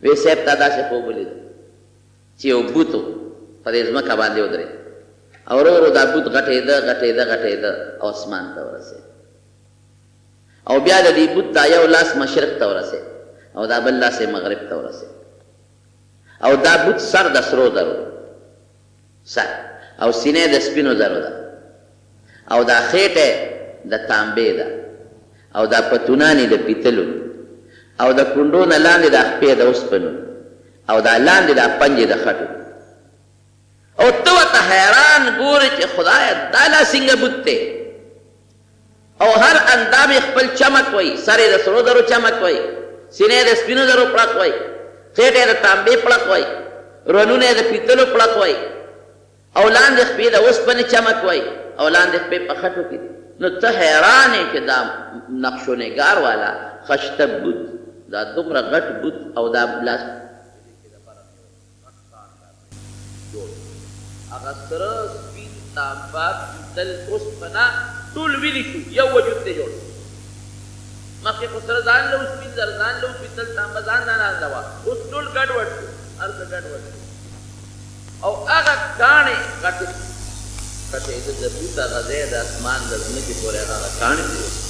Speaker 1: وی صاحب تا داسې خوب ولید چې یو بت و په دې ځمکه باندې ودرېد او ورو ورو دا بت غټېده غټېده غټېده او اسمان ته ورسېد او بیا د دې بت دا یو لاس مشرق ته ورسېد او دا بل لاس یې مغرب ته ورسېد او دا بت سر د سرو زرو سر او سینه یې د سپینو زرو ده او دا خېټه یې د تانبې ده او دا پتونان یې د پیتلو دي او د کونډو نه لاندې دا خپې د اوسپنو دي او دا لاندې دا پنجې د خټو دي. او ته ورته حیران ګورې چې خدایه دا لا څنګه بت دی؟ او هر اندام یې خپل چمک وایي، سر یې د سرو زرو چمک وایي، سینه یې د سپینو زرو پړق وایي، خېټه یې د تانبې پړق وایي، رونونه یې د پیتلو پړق وایي او لاندې خپې د اوسپنې چمک وایي او لاندې خپې په خټو کې دي. نو ته حیران یې چې دا نقش و نګار والا خشته بت، دا دومره غټ بت او دا لاس. جوړ شو. هغه سره، سپین، تانبه، پیتل، اوسپنه ټول ویلي شو، یو وجود ترې جوړ شو. مخکې خو سره ځان له وو، سپین زر ځان له وو، پیتل، تانبه ځان ځان له وه، اوس ټول ګډ وډ شو، هر څه ګډ وډ شو او هغه کاڼې غټې غټېده، د بوت هغه ځای د اسمان د ځمکې پورې هغه هغه کاڼې پرېوتې.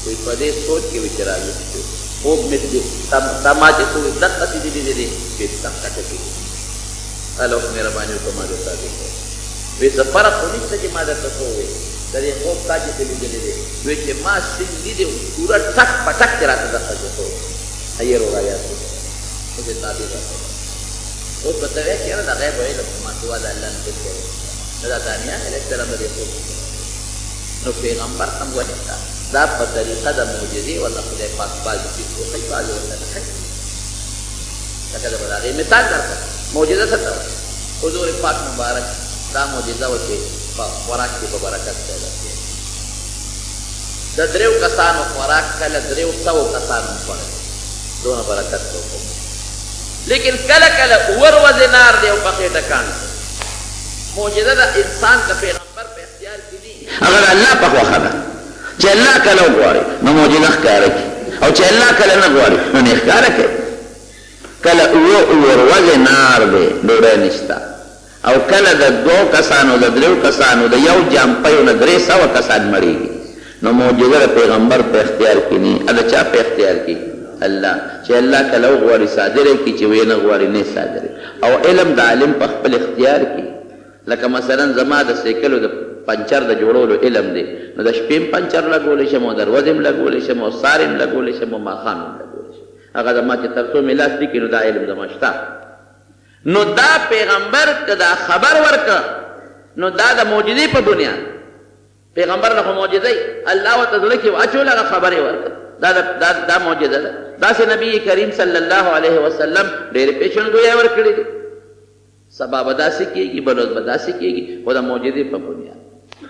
Speaker 1: وایي په دې سوچ کې وي چې راویښ شو، خوب مې تا ما چې څه وویل دقسې دې لیدلې چې دقه ټکي دي. هله اوس مهرباني وکړه ما درته تعبیر کړه. وې څه فرق خو نشته چې ما درته څه وویل، د دې خوب تا چې څه لیدلی دی، وې چې ما څنګه لیدی پوره ټک په ټک دې راته دقسې څه وویل. ایه روره یاد دې کړه اوس یې تعبیر راته وکړه. اوس به ته وایې چې یاره د غیب علم خو ما سوا د الله نه بل چا نشته، نو دا دانیال علیه السلام د دې خوب څه نو پیغمبر هم ولې شته دا په طریقه د معجزې ورته خدای پاک بعضې څیز وښیي بعضې ورته نه ښیي. لکه زه به د هغې مثال درکړم. معجزه څه ته وایي؟ حضور پاک مبارک دا معجزه وه چې په خوراک کې به برکت پیدا شوی. د دریو کسانو خوراک کله دریو سوو کسانو هم خوړلی، دونه برکت به وکړي. لیکن کله کله اووه ورځې نار دی او په خېټه کاڼی کوي. معجزه د انسان د پیغمبر په اختیار کې نی، هغه د الله په خوښه ده، چې الله کله وغواړي نو معجزه ښکاره کړي او چې الله کله نه غواړي نو نه ښکاره کوي. کله اووه اووه ورځې نار دی، ډوډۍ نشته او کله د دوو کسانو، د دریو کسانو د یو جام پیو نه 300 کسان مړیږي. نو معجزه د پیغمبر په اختیار کې نی، د چا په اختیار کې؟ الله. چې الله کله وغواړي صادره یې کړي، چې ویې نه غواړي نه یې صادروي. او علم د عالم په خپل اختیار کې. لکه مثلا زما د سایکلو د پنچر د جوړولو علم دی، نو د شپې هم پنچر لګولی شم او د ورځې هم لګولی شم او سهار هم لګولی شم او ماښام هم لګولی شم. هغه زما چې تر څو مې لاس ټکي نو دا علم زما شته. نو دا پیغمبر که دا خبر ورکړ نو دا د معجزې په بنیاد، پیغمبر له خو معجزه وي، الله ورته زړه کې واچوله هغه خبر یې ورکړ، دا دا دا معجزه ده. داسې نبي کریم صلی الله علیه وسلم ډېرې پېشنګویۍ ورکړې دي. سبا به داسې کېږي، بله ورځ به داسې کېږي، خو د معجزې په بنیاد.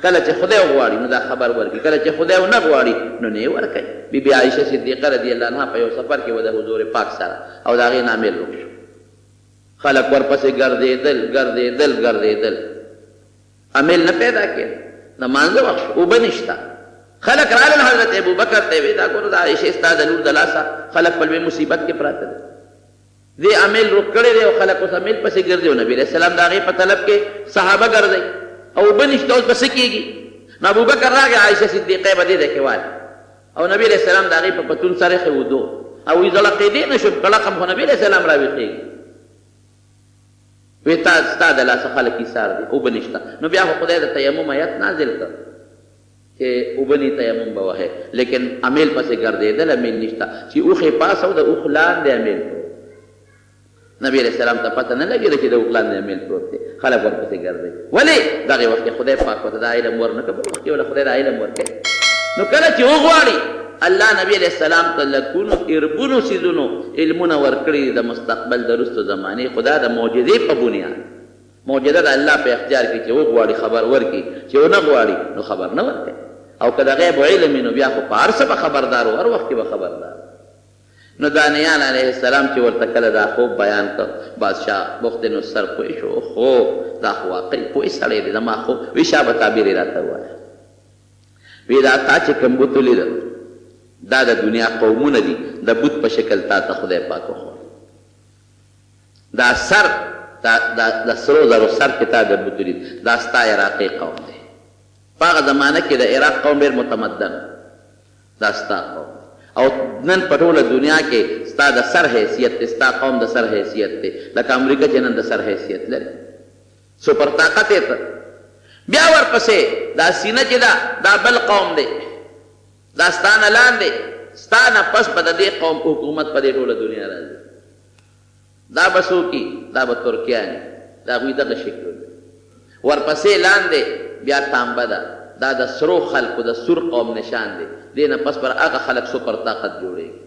Speaker 1: کله چې خدای وغواړي نو دا خبر ورکړي، کله چې خدای ونه غواړي نو نه یې ورکوي. بي بي عائشه صدیقه رضی الله عنها په یو سفر کې وه د حضور پاک سره او د هغې نامیل ورک شو. خلک ورپسې ګرځېدل، ګرځېدل، ګرځېدل. امیل نه پیدا کېده، د مانځه وخت شو، اوبه نشته. خلک رالل حضرت ابوبکر ته یې وې دا ګوره د عایشې ستا د لور د لاسه خلک په لوی مصیبت کې پراته دي. دې امیل رک کړی دی او خلک اوس امیل پسې ګرځي او نبي علیه السلام د هغې په طلب کې صحابه ګرځوي او اوبه نشته اوس به څه کېږي؟ نو ابوبکر راغی عایشه صدیقه به دې ځای کې واله او نبي علیه السلام د هغې په پتون سر ایښی ویده او وایي زه ړقېدی نه شوم که ړقم خو نبي علیه السلام راویښېږي. وې تا ستا د لاسه خلک ایسار دي اوبه نشته نو بیا خو خدای د تیمم ایت نازل کړ چې اوبه نی تیمم به وهې لیکن امیل پسې ګرځېدل امیل نشته چې اوښ یې پاڅو د اوښ لاندې امیل پروت نبی علیه السلام ته پته نه لګېده چې د اوښ لاندې امیل پروت دی خلک ورپسې ګرځي ولې دغه وخت کې خدای پاک ورته دا علم ورنه کړ بل وخت کې وله خدای دا علم ورکړي نو کله چې وغواړي الله نبی علیه السلام ته لکونو اربونو څیزونو علمونه ورکړي دي د مستقبل د وروسته زمانې خو دا د معجزې په بنیاد، معجزه د الله په اختیار کې چې وغواړي خبر ورکړي چې ونه غواړي نو خبر نه ورکوي او که د غیب علم وي نو بیا خو په هر څه به خبردار و هر وخت کې به خبردار و. نو دانیال علیه السلام چې ورته کله دا خوب بیان کړ بادشاه بخت نصر پوه شو اوهو دا خو واقعي پوه سړی دی زما خوب وي شابه تعبیر یې راته ووایه. وی دا تا چې کوم بت ولید دا د دنیا قومونه دي د بت په شکل تا ته خدای پاک وښود دا سر دا دا د سرو زرو سر چې تا د بت ولید دا ستا عراقی قوم دی په هغه زمانه کې د عراق قوم ډیر متمدن دا ستا قوم دی او نن په ټوله دنیا کې ستا د سر حیثیت دی ستا قوم د سر حیثیت دی لکه امریکا چې نن د سر حیثیت لري سوپر طاقت یې ته. بیا ورپسې دا سینه چې ده دا بل قوم دی دا ستا نه لاندې ستا نه پس به د دې قوم حکومت په دې ټوله دنیا راځي دا به څوک وي دا به ترکیان وي د هغوی دغه شکلونه دي ورپسې لاندې بیا تانبه ده دا د سرو خلکو د سور قوم نشان دی دې نه پس پر هغه خلک سوپر طاقت جوړېږي.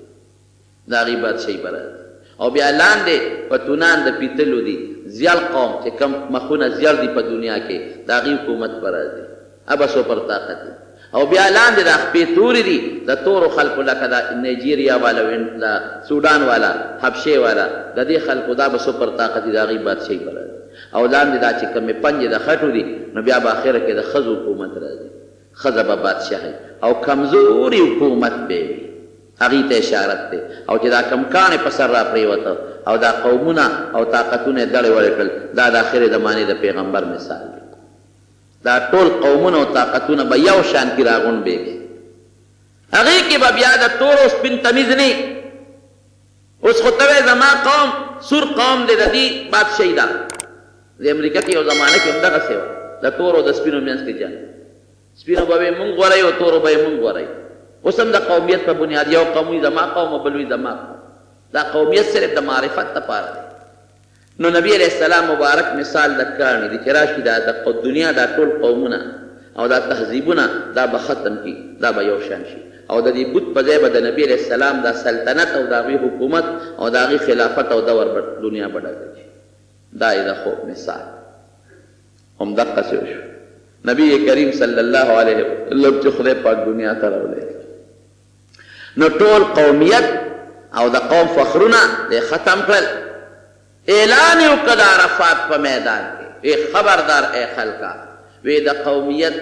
Speaker 1: د هغوی بادشاهي به راځي او بیا لاندې پتونان د پیتلو دي زیړ قوم چې کوم مخونه زیړ دي په دنیا کې د هغوی حکومت به راځي هغه به سوپر طاقت وي او بیا لاندې دا خپې تورې دي د تورو خلکو لکه د نیجیریا والا د سوډان والا حبشې والا د دې خلکو دا به سوپر طاقت وي د هغوی بادشاهي به راځي او لاندې دا چې کومې پنجې د خټو دي نو بیا به اخره کې د ښځو حکومت راځي ښځه به بادشاه وي او کمزوری حکومت به وي هغوی ته اشارت دی او چې دا کوم کاڼی په سر راپرېوته او دا قومونه او طاقتونه یې دړې وړې کړل دا د اخرې زمانې د پیغمبر مثال دی دا ټول قومونه او طاقتونه به یو شان کي راغونډ به کړي هغې کې به بیا د تور او سپین تمیز نه اوس خو ته وایې زما قوم سور قوم دی د دې بادشاهي ده د امریکا کې یو زمانه کې هم دغسې وه د تورو او د سپینو منځ کې جنګ سپینو به وې مونږ غوره یو او تورو به یې مونږ غوره یو اوس هم د قومیت په بنیاد یو قوم وي زما قوم او بل وي زما قوم دا قومیت صرف د معرفت لپاره دی نو نبی علیه السلام مبارک مثال د کاڼي دی چې راشي دا د دنیا دا ټول قومونه او دا تهذیبونه دا به ختم کړي دا به یو شان شي او د دې بت په ځای به د نبی علیه السلام دا سلطنت او د هغوی حکومت او د هغوی خلافت او دور به دنیا به ډکه کړي دا یې د خوب مثال هم دقسې وشو نبی کریم صلی الله علیه وسلم چې خدای پاک دنیا ته راولېږه نو ټول قومیت او د قوم فخرونه یې ختم کړل، اعلان یې وکړ د عرفات په میدان کې، وې خبردار ای خلکه، وې د قومیت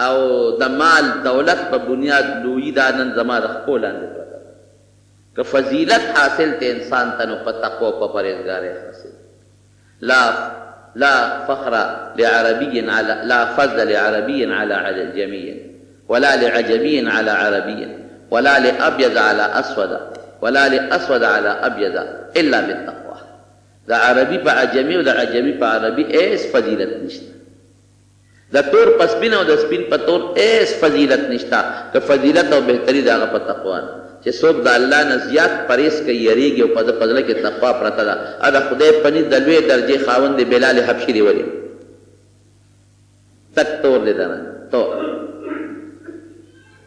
Speaker 1: او د مال دولت په بنیاد لویي دا نن زما د خپو لاندې پرته ده، که فضیلت حاصل دی انسان ته نو په تقوا او په پرهیزګارۍ حاصل دی. لا لا فخر لعربي على لا فضل لعربي على عجمي ولا لعجمي على عربي ولا لأبيض على أسود ولا لأسود على أبيض إلا بالتقوی د عربي په عجمي او د عجمي په عربي هېڅ فضیلت نشته. د تور په سپین او د سپین په تور هیڅ فضیلت نشته، که فضیلت او بهتري د هغه په تقوا ده، چې څوک د الله نه زیات پرهیز کوي، یریږي او په ده په زړه کې تقوا پرته ده، هغه د خدای په نیز د لویې درجې خاوند دی، بلال حبشي دې ولید تک تور دی د رنګ تور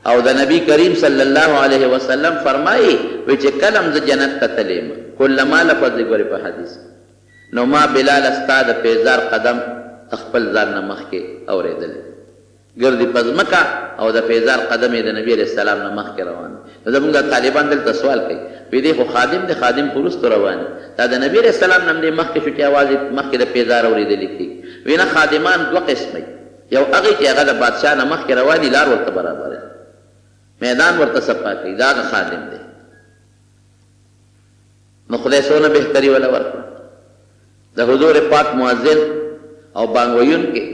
Speaker 1: او د نبی کریم صلی الله علیه وسلم فرمایي وی چې کله هم زه جنت ته تللی یم، کلما لفظ دی ګورې په حدیث کې. نو ما بلاله ستا د پېزار قدم د خپل ځان نه مخکې اورېدلی دی. ګرځي په ځمکه او د پېزار قدم یې د نبي علیه السلام نه مخکې روان دی. نو زموږ دا طالبان دلته سوال کوي، وي دی خو خادم دی، خادم خو وروسته روان وي، دا د نبي علیه السلام نه هم دی مخکې شو چې اواز یې مخکې د پېزار اورېدلی کېږي. وی نه خادمان دوه قسمه یو هغه چې هغه د بادشاه نه مخکې روان دي، لار ورته برابره، میدان ورته صفا کوي، دا هغه خادم دی. نو خدای څونه بهتري وله ورکړه. د حضور پاک مؤذن او بانګ ویونکی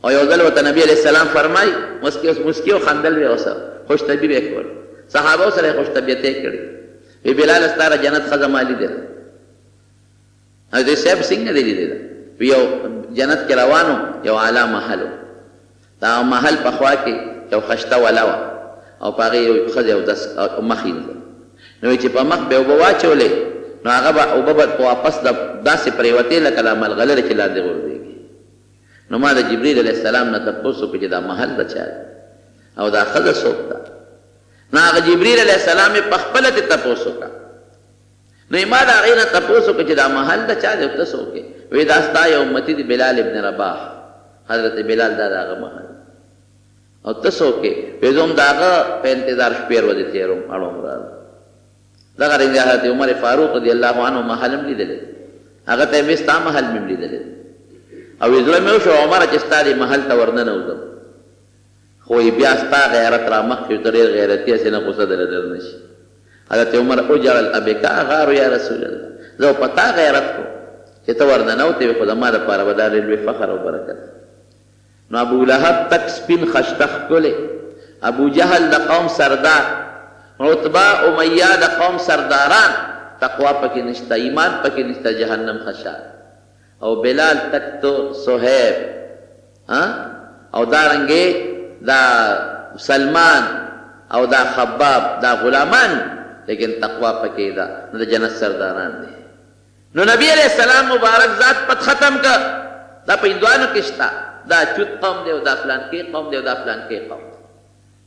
Speaker 1: او یو ځل ورته نبی علیه السلام فرمایي، مسکی مسکی او خندل به ورسره، خوش طبعي به یې کول، صحابو سره یې خوش طبیعتۍ کړې. وی بلاله ستا د جنت ښځه ما لیدله. حضرت صاحب څنګه دې لیدې ده؟ وی یو جنت کې روان وم، یو اعلی محل و، د هغه محل په خوا کې یو خشته وله وه او په هغې یو ښځې اودس مخ اینځه، نو وی چې په مخ به یې اوبه واچولې نو هغه به اوبه به واپس د داسې پرېوتې لکه دا ملغلرې چې لاندې غورځېږي. نو ما د جبریل علیه السلام نه تپوس وکړ چې دا محل د چا دی او دا ښځه څوک ده؟ نو هغه جبریل علیه السلام یې پخپله ترې تپوس وکړ. نو یې ما د هغې نه تپوس وکړ چې دا محل د چا دی او ته څوک یې؟ وې دا ستا یو امتي دی بلال ابن رباح، حضرت بلال دا د هغه محل دی او ته څوک یې؟ وې زه هم د هغه په انتظار شپې ورځې تېروم اړوم راړوم. دغه رنګ حضرت عمر فاروق رضی الله عنه محل هم لیدلی، هغه ته یې وې ستا محل مې هم لیدلی دی او وې زړه مې وشو عمره چې ستا دې محل ته ورننوځم. خو وایي بیا ستا غیرت را مخکې شو، ته ډېر غیرتي هسې نه غوسه دله در نه شي. حضرت عمر وژړل، ابک اغار یا رسول الله، زه خو په تا غیرت کوم چې ته ورننوتې وې، خو زما لپاره به دا ډېر لوی فخر او برکت وي. نو ابو لهب تک سپین خشته ښکلی، ابو جهل د قوم سردار، عتبه، امیه د قوم سرداران، تقوا پکې نشته، ایمان پکې نشته، جهنم خشاک. او بلال تک تور صهیب ها او دارنګه دا سلمان او دا خباب دا غلامان لیکن تقوا پکې ده نو د جنت سرداران دي. نو نبی علیه السلام مبارک ذات پت ختم که دا په هندوانو کې شته دا چوت قوم دی او دا فلانکی قوم دی او دا فلانکی قوم دی.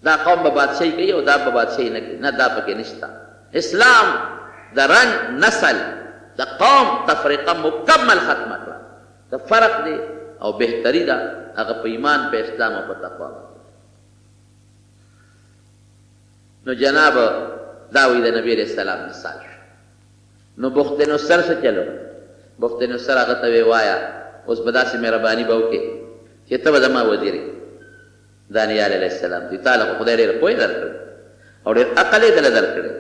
Speaker 1: دا قوم به بادشاهي کوي او دا به بادشاهي نه کوي، نه دا پکې نشته. اسلام د رنګ، نسل، د قوم تفرقه مکمل ختمه کړه. که فرق دی او بهتري ده هغه په ایمان، په اسلام او په تقوا باندې ده. نو جناب دا وایي د نبي علیه السلام مثال شو. نو بخت نصر څه چل وکړ؟ بخت نصر هغه ته وایي وایه اوس به داسې مهرباني به وکړې چې ته به زما وزیر یې. دانیال علیه السلام ته تا له خو خدای ډېره پوهه درکړې او ډېر عقل یې دله درکړی،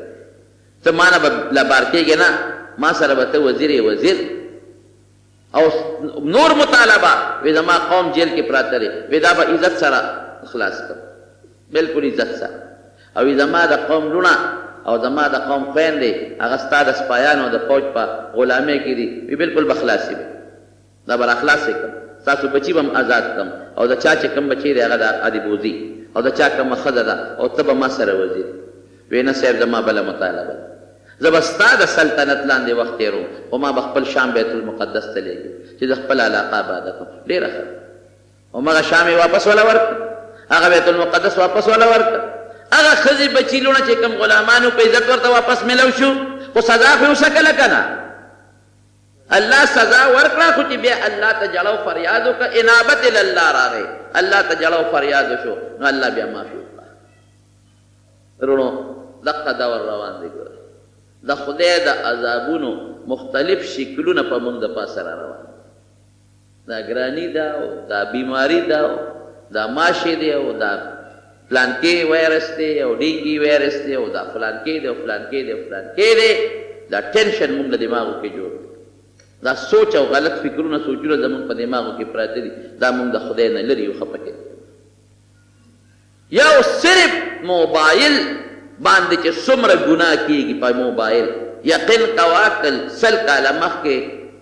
Speaker 1: ته ما نه به لا بار کېږې نه، ما سره به ته وزیر یې وزیر. او نور مطالبه وې زما قوم جیل کې پراته دي، وې دا به عزت سره خلاص کړم، بلکل عزت سره. او وې زما د قوم لوڼه او زما د قوم خویندې هغه ستا د سپایانو او د فوج په غلامۍ کې دي، وې بلکل به خلاصې وي. دا به راخلاص کړم، ستاسو بچي به هم ازاد کړم او د چا چې کوم بچی دی هغه د ادې بوځي او د چا کومه ښځه ده او ته به ما سره وزیر وې. نه صاحب زما بله مطالبه ده، زه به ستا د سلطنت لاندې وخت تېروم خو ما به خپل شام بیت المقدس ته لېږې چې زه خپله علاقه اباده کړم. ډېره ښه ده. همغه شام یې واپس وله ورکړ، هغه بیت المقدس واپس وله ورکړ، هغه ښځې بچي لوڼه چې کوم غلامان وو په عزت ورته واپس ملو شو، خو سزا خو یې وڅکله که نه؟ الله سزا ورکړه خو چې بیا الله ته ژړا او فریاد وکړ، انابت الی الله راغی، الله ته ژړا او فریاد وشو نو الله بیا معافي وکړه. وروڼو دقه دور روان دی، ګورئ د خدای د عذابونو مختلف شکلونه په مونږ د پاسه را روان دي. دا ګراني ده او دا بیماري ده او دا ماشې دی او دا فلانکې وایرس دی او ډینګي وایرس دی او دا فلانکې دی او فلانکې دی او فلانکې دی. دا ټینشن مونږ له دماغو کې جوړ دی، دا سوچ او غلط فکرونه سوچونه زمونږ په دماغو کې پراته دي، دا مونږ د خدای نه لرې یو خپه کوي. یو صرف موبایل باندې چې څومره ګناه کیږي په موبایل یقین کوه که سل کاله مخکې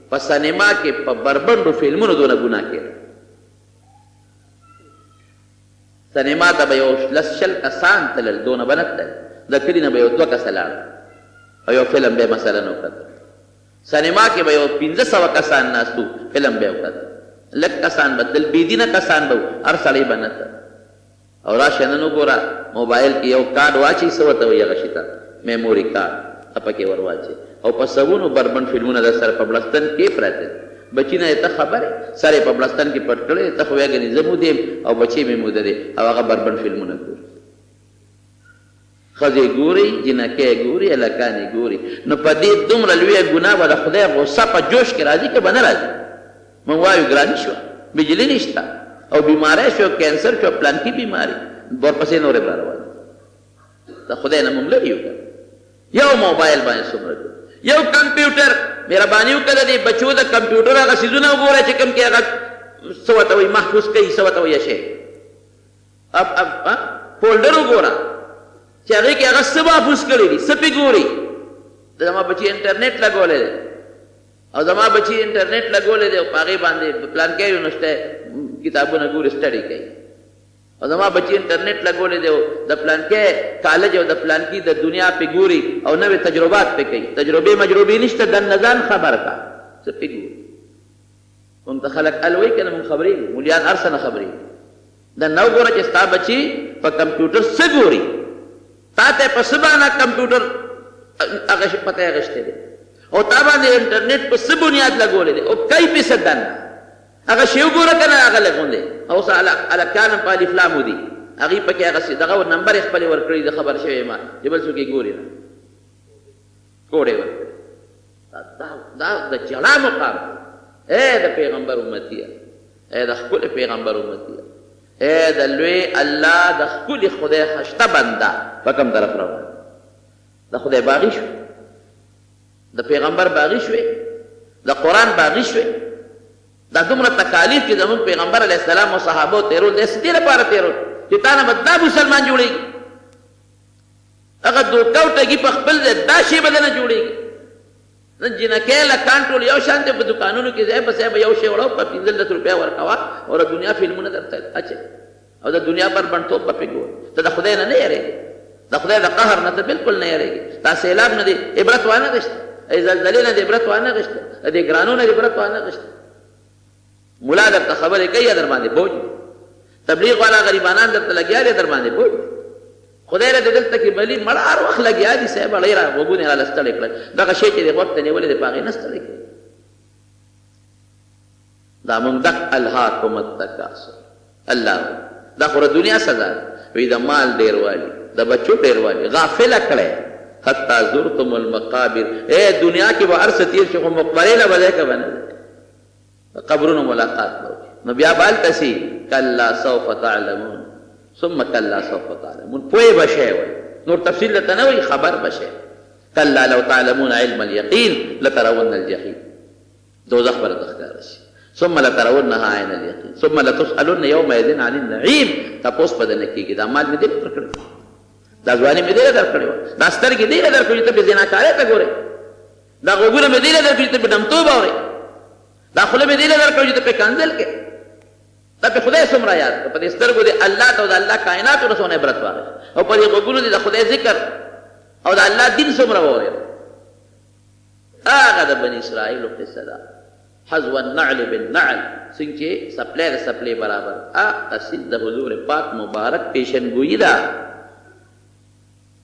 Speaker 1: په سنیما کې په بربنډو فلمونو دونه ګناه کیده، سنیما ته به یو لس شل کسان تلل دونه به نه تلل، د کلي نه به یو دوه کسه لاړل او یو فلم به یې مثلا وکتل. سنیما کې به یو 500 کسان ناست وو، فلم به یې وکتل، لږ کسان به تلل، بې دینه کسان به وو، هر سړی به نه ته. او راشه نن وګوره موبایل کې یو کارډ واچوي، څه ورته وایي هغه شي ته، میموري کارډ، ته پکې ور واچوي او په سوونو بربنډ فلمونه در سره په بړستن کې پراته دي. بچي نه یې ته خبر یې، سر یې په بړستن کې پټ کړی دی، ته خو وایې ګنې زه موده یم او بچی مې موده دی او هغه بربنډ فلمونه ګوري. ښځې ګوري، جینکۍ ګوري، هلکان یې ګوري، نو په دې دومره لویه ګناه به د خدای غوسه په جوش کې راځي که به نه راځي؟ موږ وایو ګراني شوه، بجلی نشته او بیماری شو، کینسر شو، پلانکی بیماری ورپسې نورې را روان. د خدای نه مونږ لرې یو. یو موبایل باندې څومره، یو کمپیوټر، مهرباني وکړه د دې بچو د کمپیوټر هغه څیزونه وګوره چې کوم کې هغه څه ورته وایي، محفوظ کوي، څه ورته وایي، شی اب اب فولډر وګوره چې هغې کې هغه څه محفوظ کړي دي، څه پې ګوري. زما بچي انټرنیټ لګولی دی او زما بچي انټرنیټ لګولی دی او په هغې باندې پلانکی یونیورسټۍ کتابونه ګوري، سټډي کوي. او زما بچي انټرنیټ لګولی دی او د پلانکی کالج او د پلانکی د دنیا پې ګوري او نوې تجربات پې کوي. تجربې مجربې نشته، دننه ځان خبر کا څه پې ګوري. مونږ ته خلک ال وایي که نه، مونږ خبرېږو، مولیان هر څه نه خبرېږي. دننه وګوره چې ستا بچي په کمپیوټر څه ګوري، تا ته په څه باندې کمپیوټر هغه پته اخیستی دی او تا باندې انټرنیټ په څه بنیاد لګولی دی او کوي پې څه. دننه هغه شی وګوره که نه، هغه لږ غوندې او اوس هلکان هم په الف لامو دي، هغوی پکې هغسې دغه نمبر یې خپلې ورکړي دي، خبر شوی یم چې بل څوک یې ګوري نه، کوډ یې ورکړی. دا د جړا مقام دی. ای د پیغمبر امتیه، ای د ښکلي پیغمبر امتیه، ای د لوی الله د ښکلي خدای خشته بنده، په کوم طرف روان؟ د خدای باغي شوې، د پیغمبر باغي شوې، د قرآن باغي شوې. دا دومره تکالیف چې زموږ پیغمبر علیه السلام او صحابو تېرول، د څه دې لپاره تېرول چې تا نه به دا مسلمان جوړېږي؟ هغه دوکه او ټګي په خپل ځای، دا شی به درنه جوړېږي؟ نن جینکۍ هلکان ټول یو شان دي. په دوکانونو کې ځای په ځای به یو شی وړه، په 15 روپۍ ورکوه او د دنیا فلمونه درته اچوي او د دنیا بربنډتوب به پرې ګورې. ته د خدای نه نه یریږې، د خدای د قهر نه ته بالکل نه یریږې. دا سیلاب نه دې عبرت وانه غشته، ای زلزلې نه دې عبرت وانه غشته، د دې ګرانو نه دې عبرت وانه غشته. ملا درته خبرې کوي، در باندې بوج دی. تبلیغ والا غریبانان درته لګیا دي، در باندې بوج دی. خدای له دې دلته کې بلی مړه هر وخت لګیا دي. صاحب، اړۍ را غوږونه راله ستړی کړل. دغه شی چې دې غوږ ته نیولې دی، په هغې نه ستړی کړي. دا مونږ دک الهاکم التکاثر. الله دا خو د دنیا سزا ده. وی د مال ډیروالي، د بچو ډیروالي غافله کړی حتی زرتم المقابر. اے دنیا کې به هر څه تیر شي، خو مقبرې له به ځای که به نه ځای، د قبرونو ملاقات به وکړي، نو بیا به هلته سي. کلا سوف تعلمون ثم کلا سوف تعلمون. پوه به شئ وایي، نور تفصیل درته نه وایي، خبر به شئ. کلا لو تعلمون علم اليقین لترون الجحیم. دوزخ به درته ښکاره شي. ثم لترونها عین اليقین ثم لتسألن یومئذ عن النعیم. تپوس به درنه کېږي، دا مال مې دې درکړی، دا ځواني مې دې درکړې وه، دا سترګې دې درکړې چې ته پې زناکارۍ ته ګورې، دا غوږونه مې دې درکړي چې ته پې ډمتوب اورې، دا خوله مې دې درکړې چې ته پې کنځل کې. دا پې خدای څومره یاد کړ؟ په دې سترګو دې الله ته او د الله کائناتو نه څونه عبرت واخیست او په دې غوږونو دې د خدای ذکر او د الله دین څومره واورېد؟ هغه د بني اسرائیلو قصه ده، حذو النعل بالنعل، څنګه چې څپلی د څپلې برابر. هغه څیز د حضور پاک مبارک پیشنګویي ده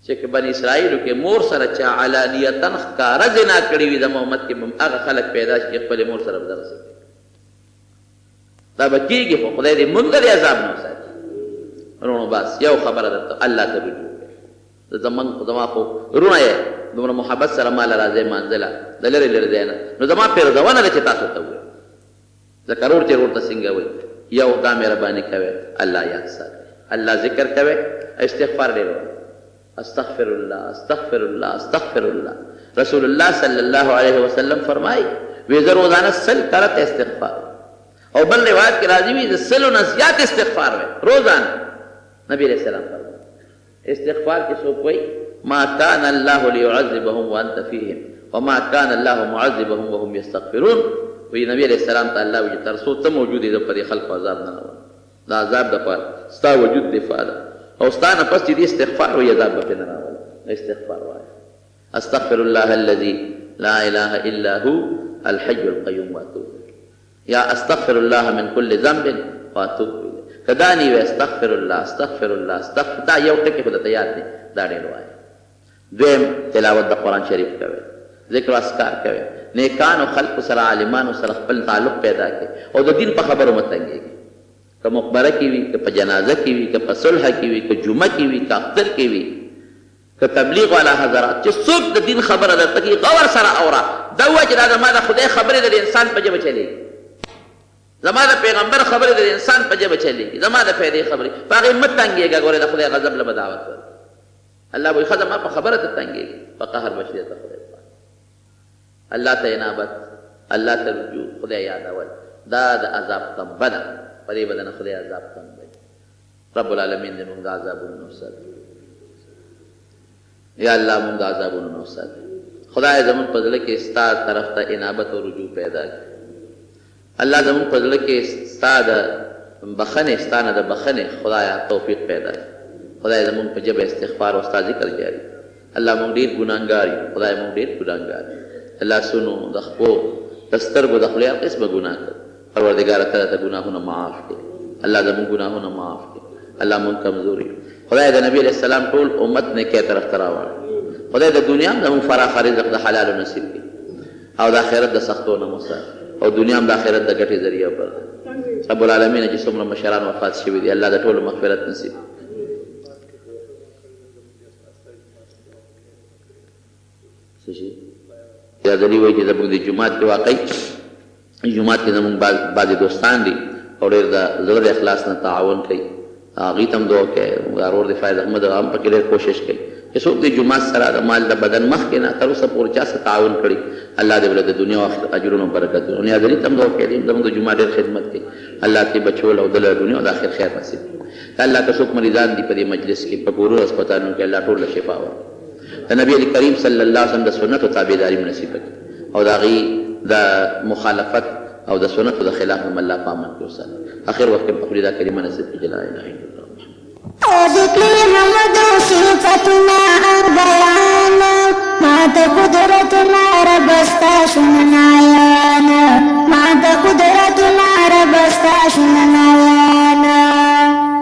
Speaker 1: چې که بني اسرائیلو کې مور سره چا علانیتا ښکاره زنا کړې وي، زما امت کې به هم هغه خلک پیدا شي چې خپلې مور سره به دغسې کوي. دا به کېږي، خو خدای دې مونږ د دې عذاب نه وساتي. وروڼو، بس یو خبره درته، الله ته رجوع وکړئ. زمونږ زما خو وروڼه یې، دومره محبت سره ماله راځئ مانځله د لرې لرې ځای نه، نو زما پېرزونه ده چې تاسو ته ووایم، ځکه رور چې رور ته څنګه وایي. یو دا مهرباني کوئ، الله یاد ساتئ، الله ذکر کوئ، استغفار ډېر وایئ، استغفر الله، استغفر الله، استغفر الله. رسول الله صلی الله علیه وسلم فرمایي وی زه روزانه 100 کرته استغفار، او بل روایت کې راځي وی زه 100 نه زیات استغفار وایم روزانه. نبی علیہ السلام فرمایي استغفار کې څوک وایي، ما کان الله ليعذبهم وانت فيهم وما کان الله معذبهم وهم يستغفرون. وی نبی علیہ السلام ته الله وی تر څو ته موجود یې، زه په دې خلکو عذاب نه راولم. د عذاب دپاره ستا وجود دفاع ده او ستا نه پس چې دي استغفار وایي، عذاب به پرې نه راولم. استغفار وایه، استغفر الله الذي لا اله الا هو الحي القيوم واتوب الیه، یا استغفر الله من کل ذنب واتوب الیه. که دا نه وي، استغفر الله، استغفر الله، استغفر، دا یو ټکی خو درته یاد دی، دا ډېر وایه. دویم، تلاوت د قرآن شریف کوئ، ذکر او اذکار کوئ، نیکانو خلکو سره، عالمانو سره خپل تعلق پیدا کړئ او د دین په خبرو مه تنګېږئ. که مقبره کې وي، که په جنازه کې وي، که په صلح کې وي، که جمعه کې وي، که اختر کې وي، که تبلیغ والا حضرات، چې څوک د دین خبره درته کوي، غور سره اوره. دا ووایه چې دا زما د خدای خبرې د انسان په ژبه چلېږي. زما د پیغمبر خبرې د انسان په ژبه چلېږي، زما د فایدې خبرې په هغې مه تنګېږه، ګورې د خدای غضب له به دعوت ورکړي. الله به وایي، ښه زما په خبره ته تنګېږې، په قهر به شي درته خدای پاک. الله ته انابت، الله ته رجوع، خدای یادول، دا د عذاب تمبه ده، په دې به درنه خدای عذاب تمبوي. رب العالمین دې موږ د عذابونو نه وساتي. یا الله موږ د عذابونو نه وساتي. خدای زموږ په زړه کې ستا طرف ته انابت او رجوع پیدا کړي. الله زموږ په زړه کې ستا د بخښنې، ستا نه د بخښنې خدایه توفیق پیدا کړي. خدای زموږ په ژبه استغفار او ستا ذکر جاري کړي. الله موږ ډیر ګناهګار یو، خدای موږ ډیر ګناهګار یو. د لاسونو، د خپو، د سترګو، د خولې هر قسمه ګناه کوو. پروردګاره ته راته ګناهونه معاف کړې. الله زموږ ګناهونه معاف کړې. الله موږ کمزوري یو. خدای د نبی علیه السلام ټول امت نیکۍ طرف ته راواړوي. خدای د دنیا هم زموږ فراخه رزق د حلالو نصیب کړي. او د اخرت د سختو نه مو ساتي او دنیا هم د اخرت د ګټې ذریعه وګرځوي. رب العالمینه چې څومره مشران وفات شوي دي الله د ټولو مغفرت نصیب کړي. څه شي؟ ځلي وایي چې زموږ د جومات کې واقعي جومات کې زموږ بعضې دوستان دي او ډېر د زړه د اخلاص نه تعاون کوي، هغوی ته هم دعا وکړئ. زموږ ورور دی فیض احمد، هغه هم پکې ډېر کوشش کوي چې څوک دې جومات سره د مال د بدن مخکې نه تر اوسه پورې چا څه تعاون کړي، الله دې ورله د دنیا او آخرت اجرونو او برکتونه ورکړي. نیاز علي ته هم دعا وکړئ، دی هم زموږ د جومات ډېر خدمت کوي، الله ترې بچو له او ده له دنیا او د آخرت خیر نصیب کړي. یا الله که څوک مریضان دي په دې مجلس کې په کورونو هسپتالونو کې، الله ټول له شفا ورکړي. د نبي کریم صلی الله علیه وسلم د سنتو تابعداري مو نصیب کړي او د هغوی د مخالفت او د سنتو د خلاف نه مو الله په امن کې وساتي. اخر وخت کې په خولې دا کلمه نصیب کړي چې لا اله الا الله محمد.
Speaker 2: ذکر حمد صفتنا او بیان ما د قدرتنا رب ستا شننا یان ما د قدرتنا رب ستا شننا یان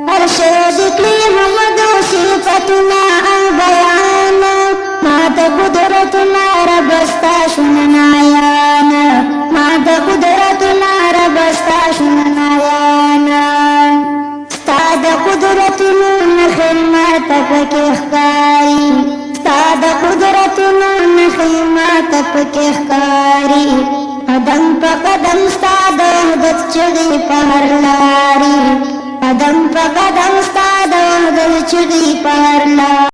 Speaker 2: هر شی ذکر حمد صفتنا او بیان ما د قدرتنا رب ستا شننا یان ما د قدرتنا رب ستا شننا یان ستا د قدرتونو نښې ماته پکې ښکاري، ستا د قدرتونو نښې ماته پکې ښکاري، قدم په قدم ستا د وحدت چغې په هر لاري، قدم په قدم ستا د وحدت چغې په هر لاري.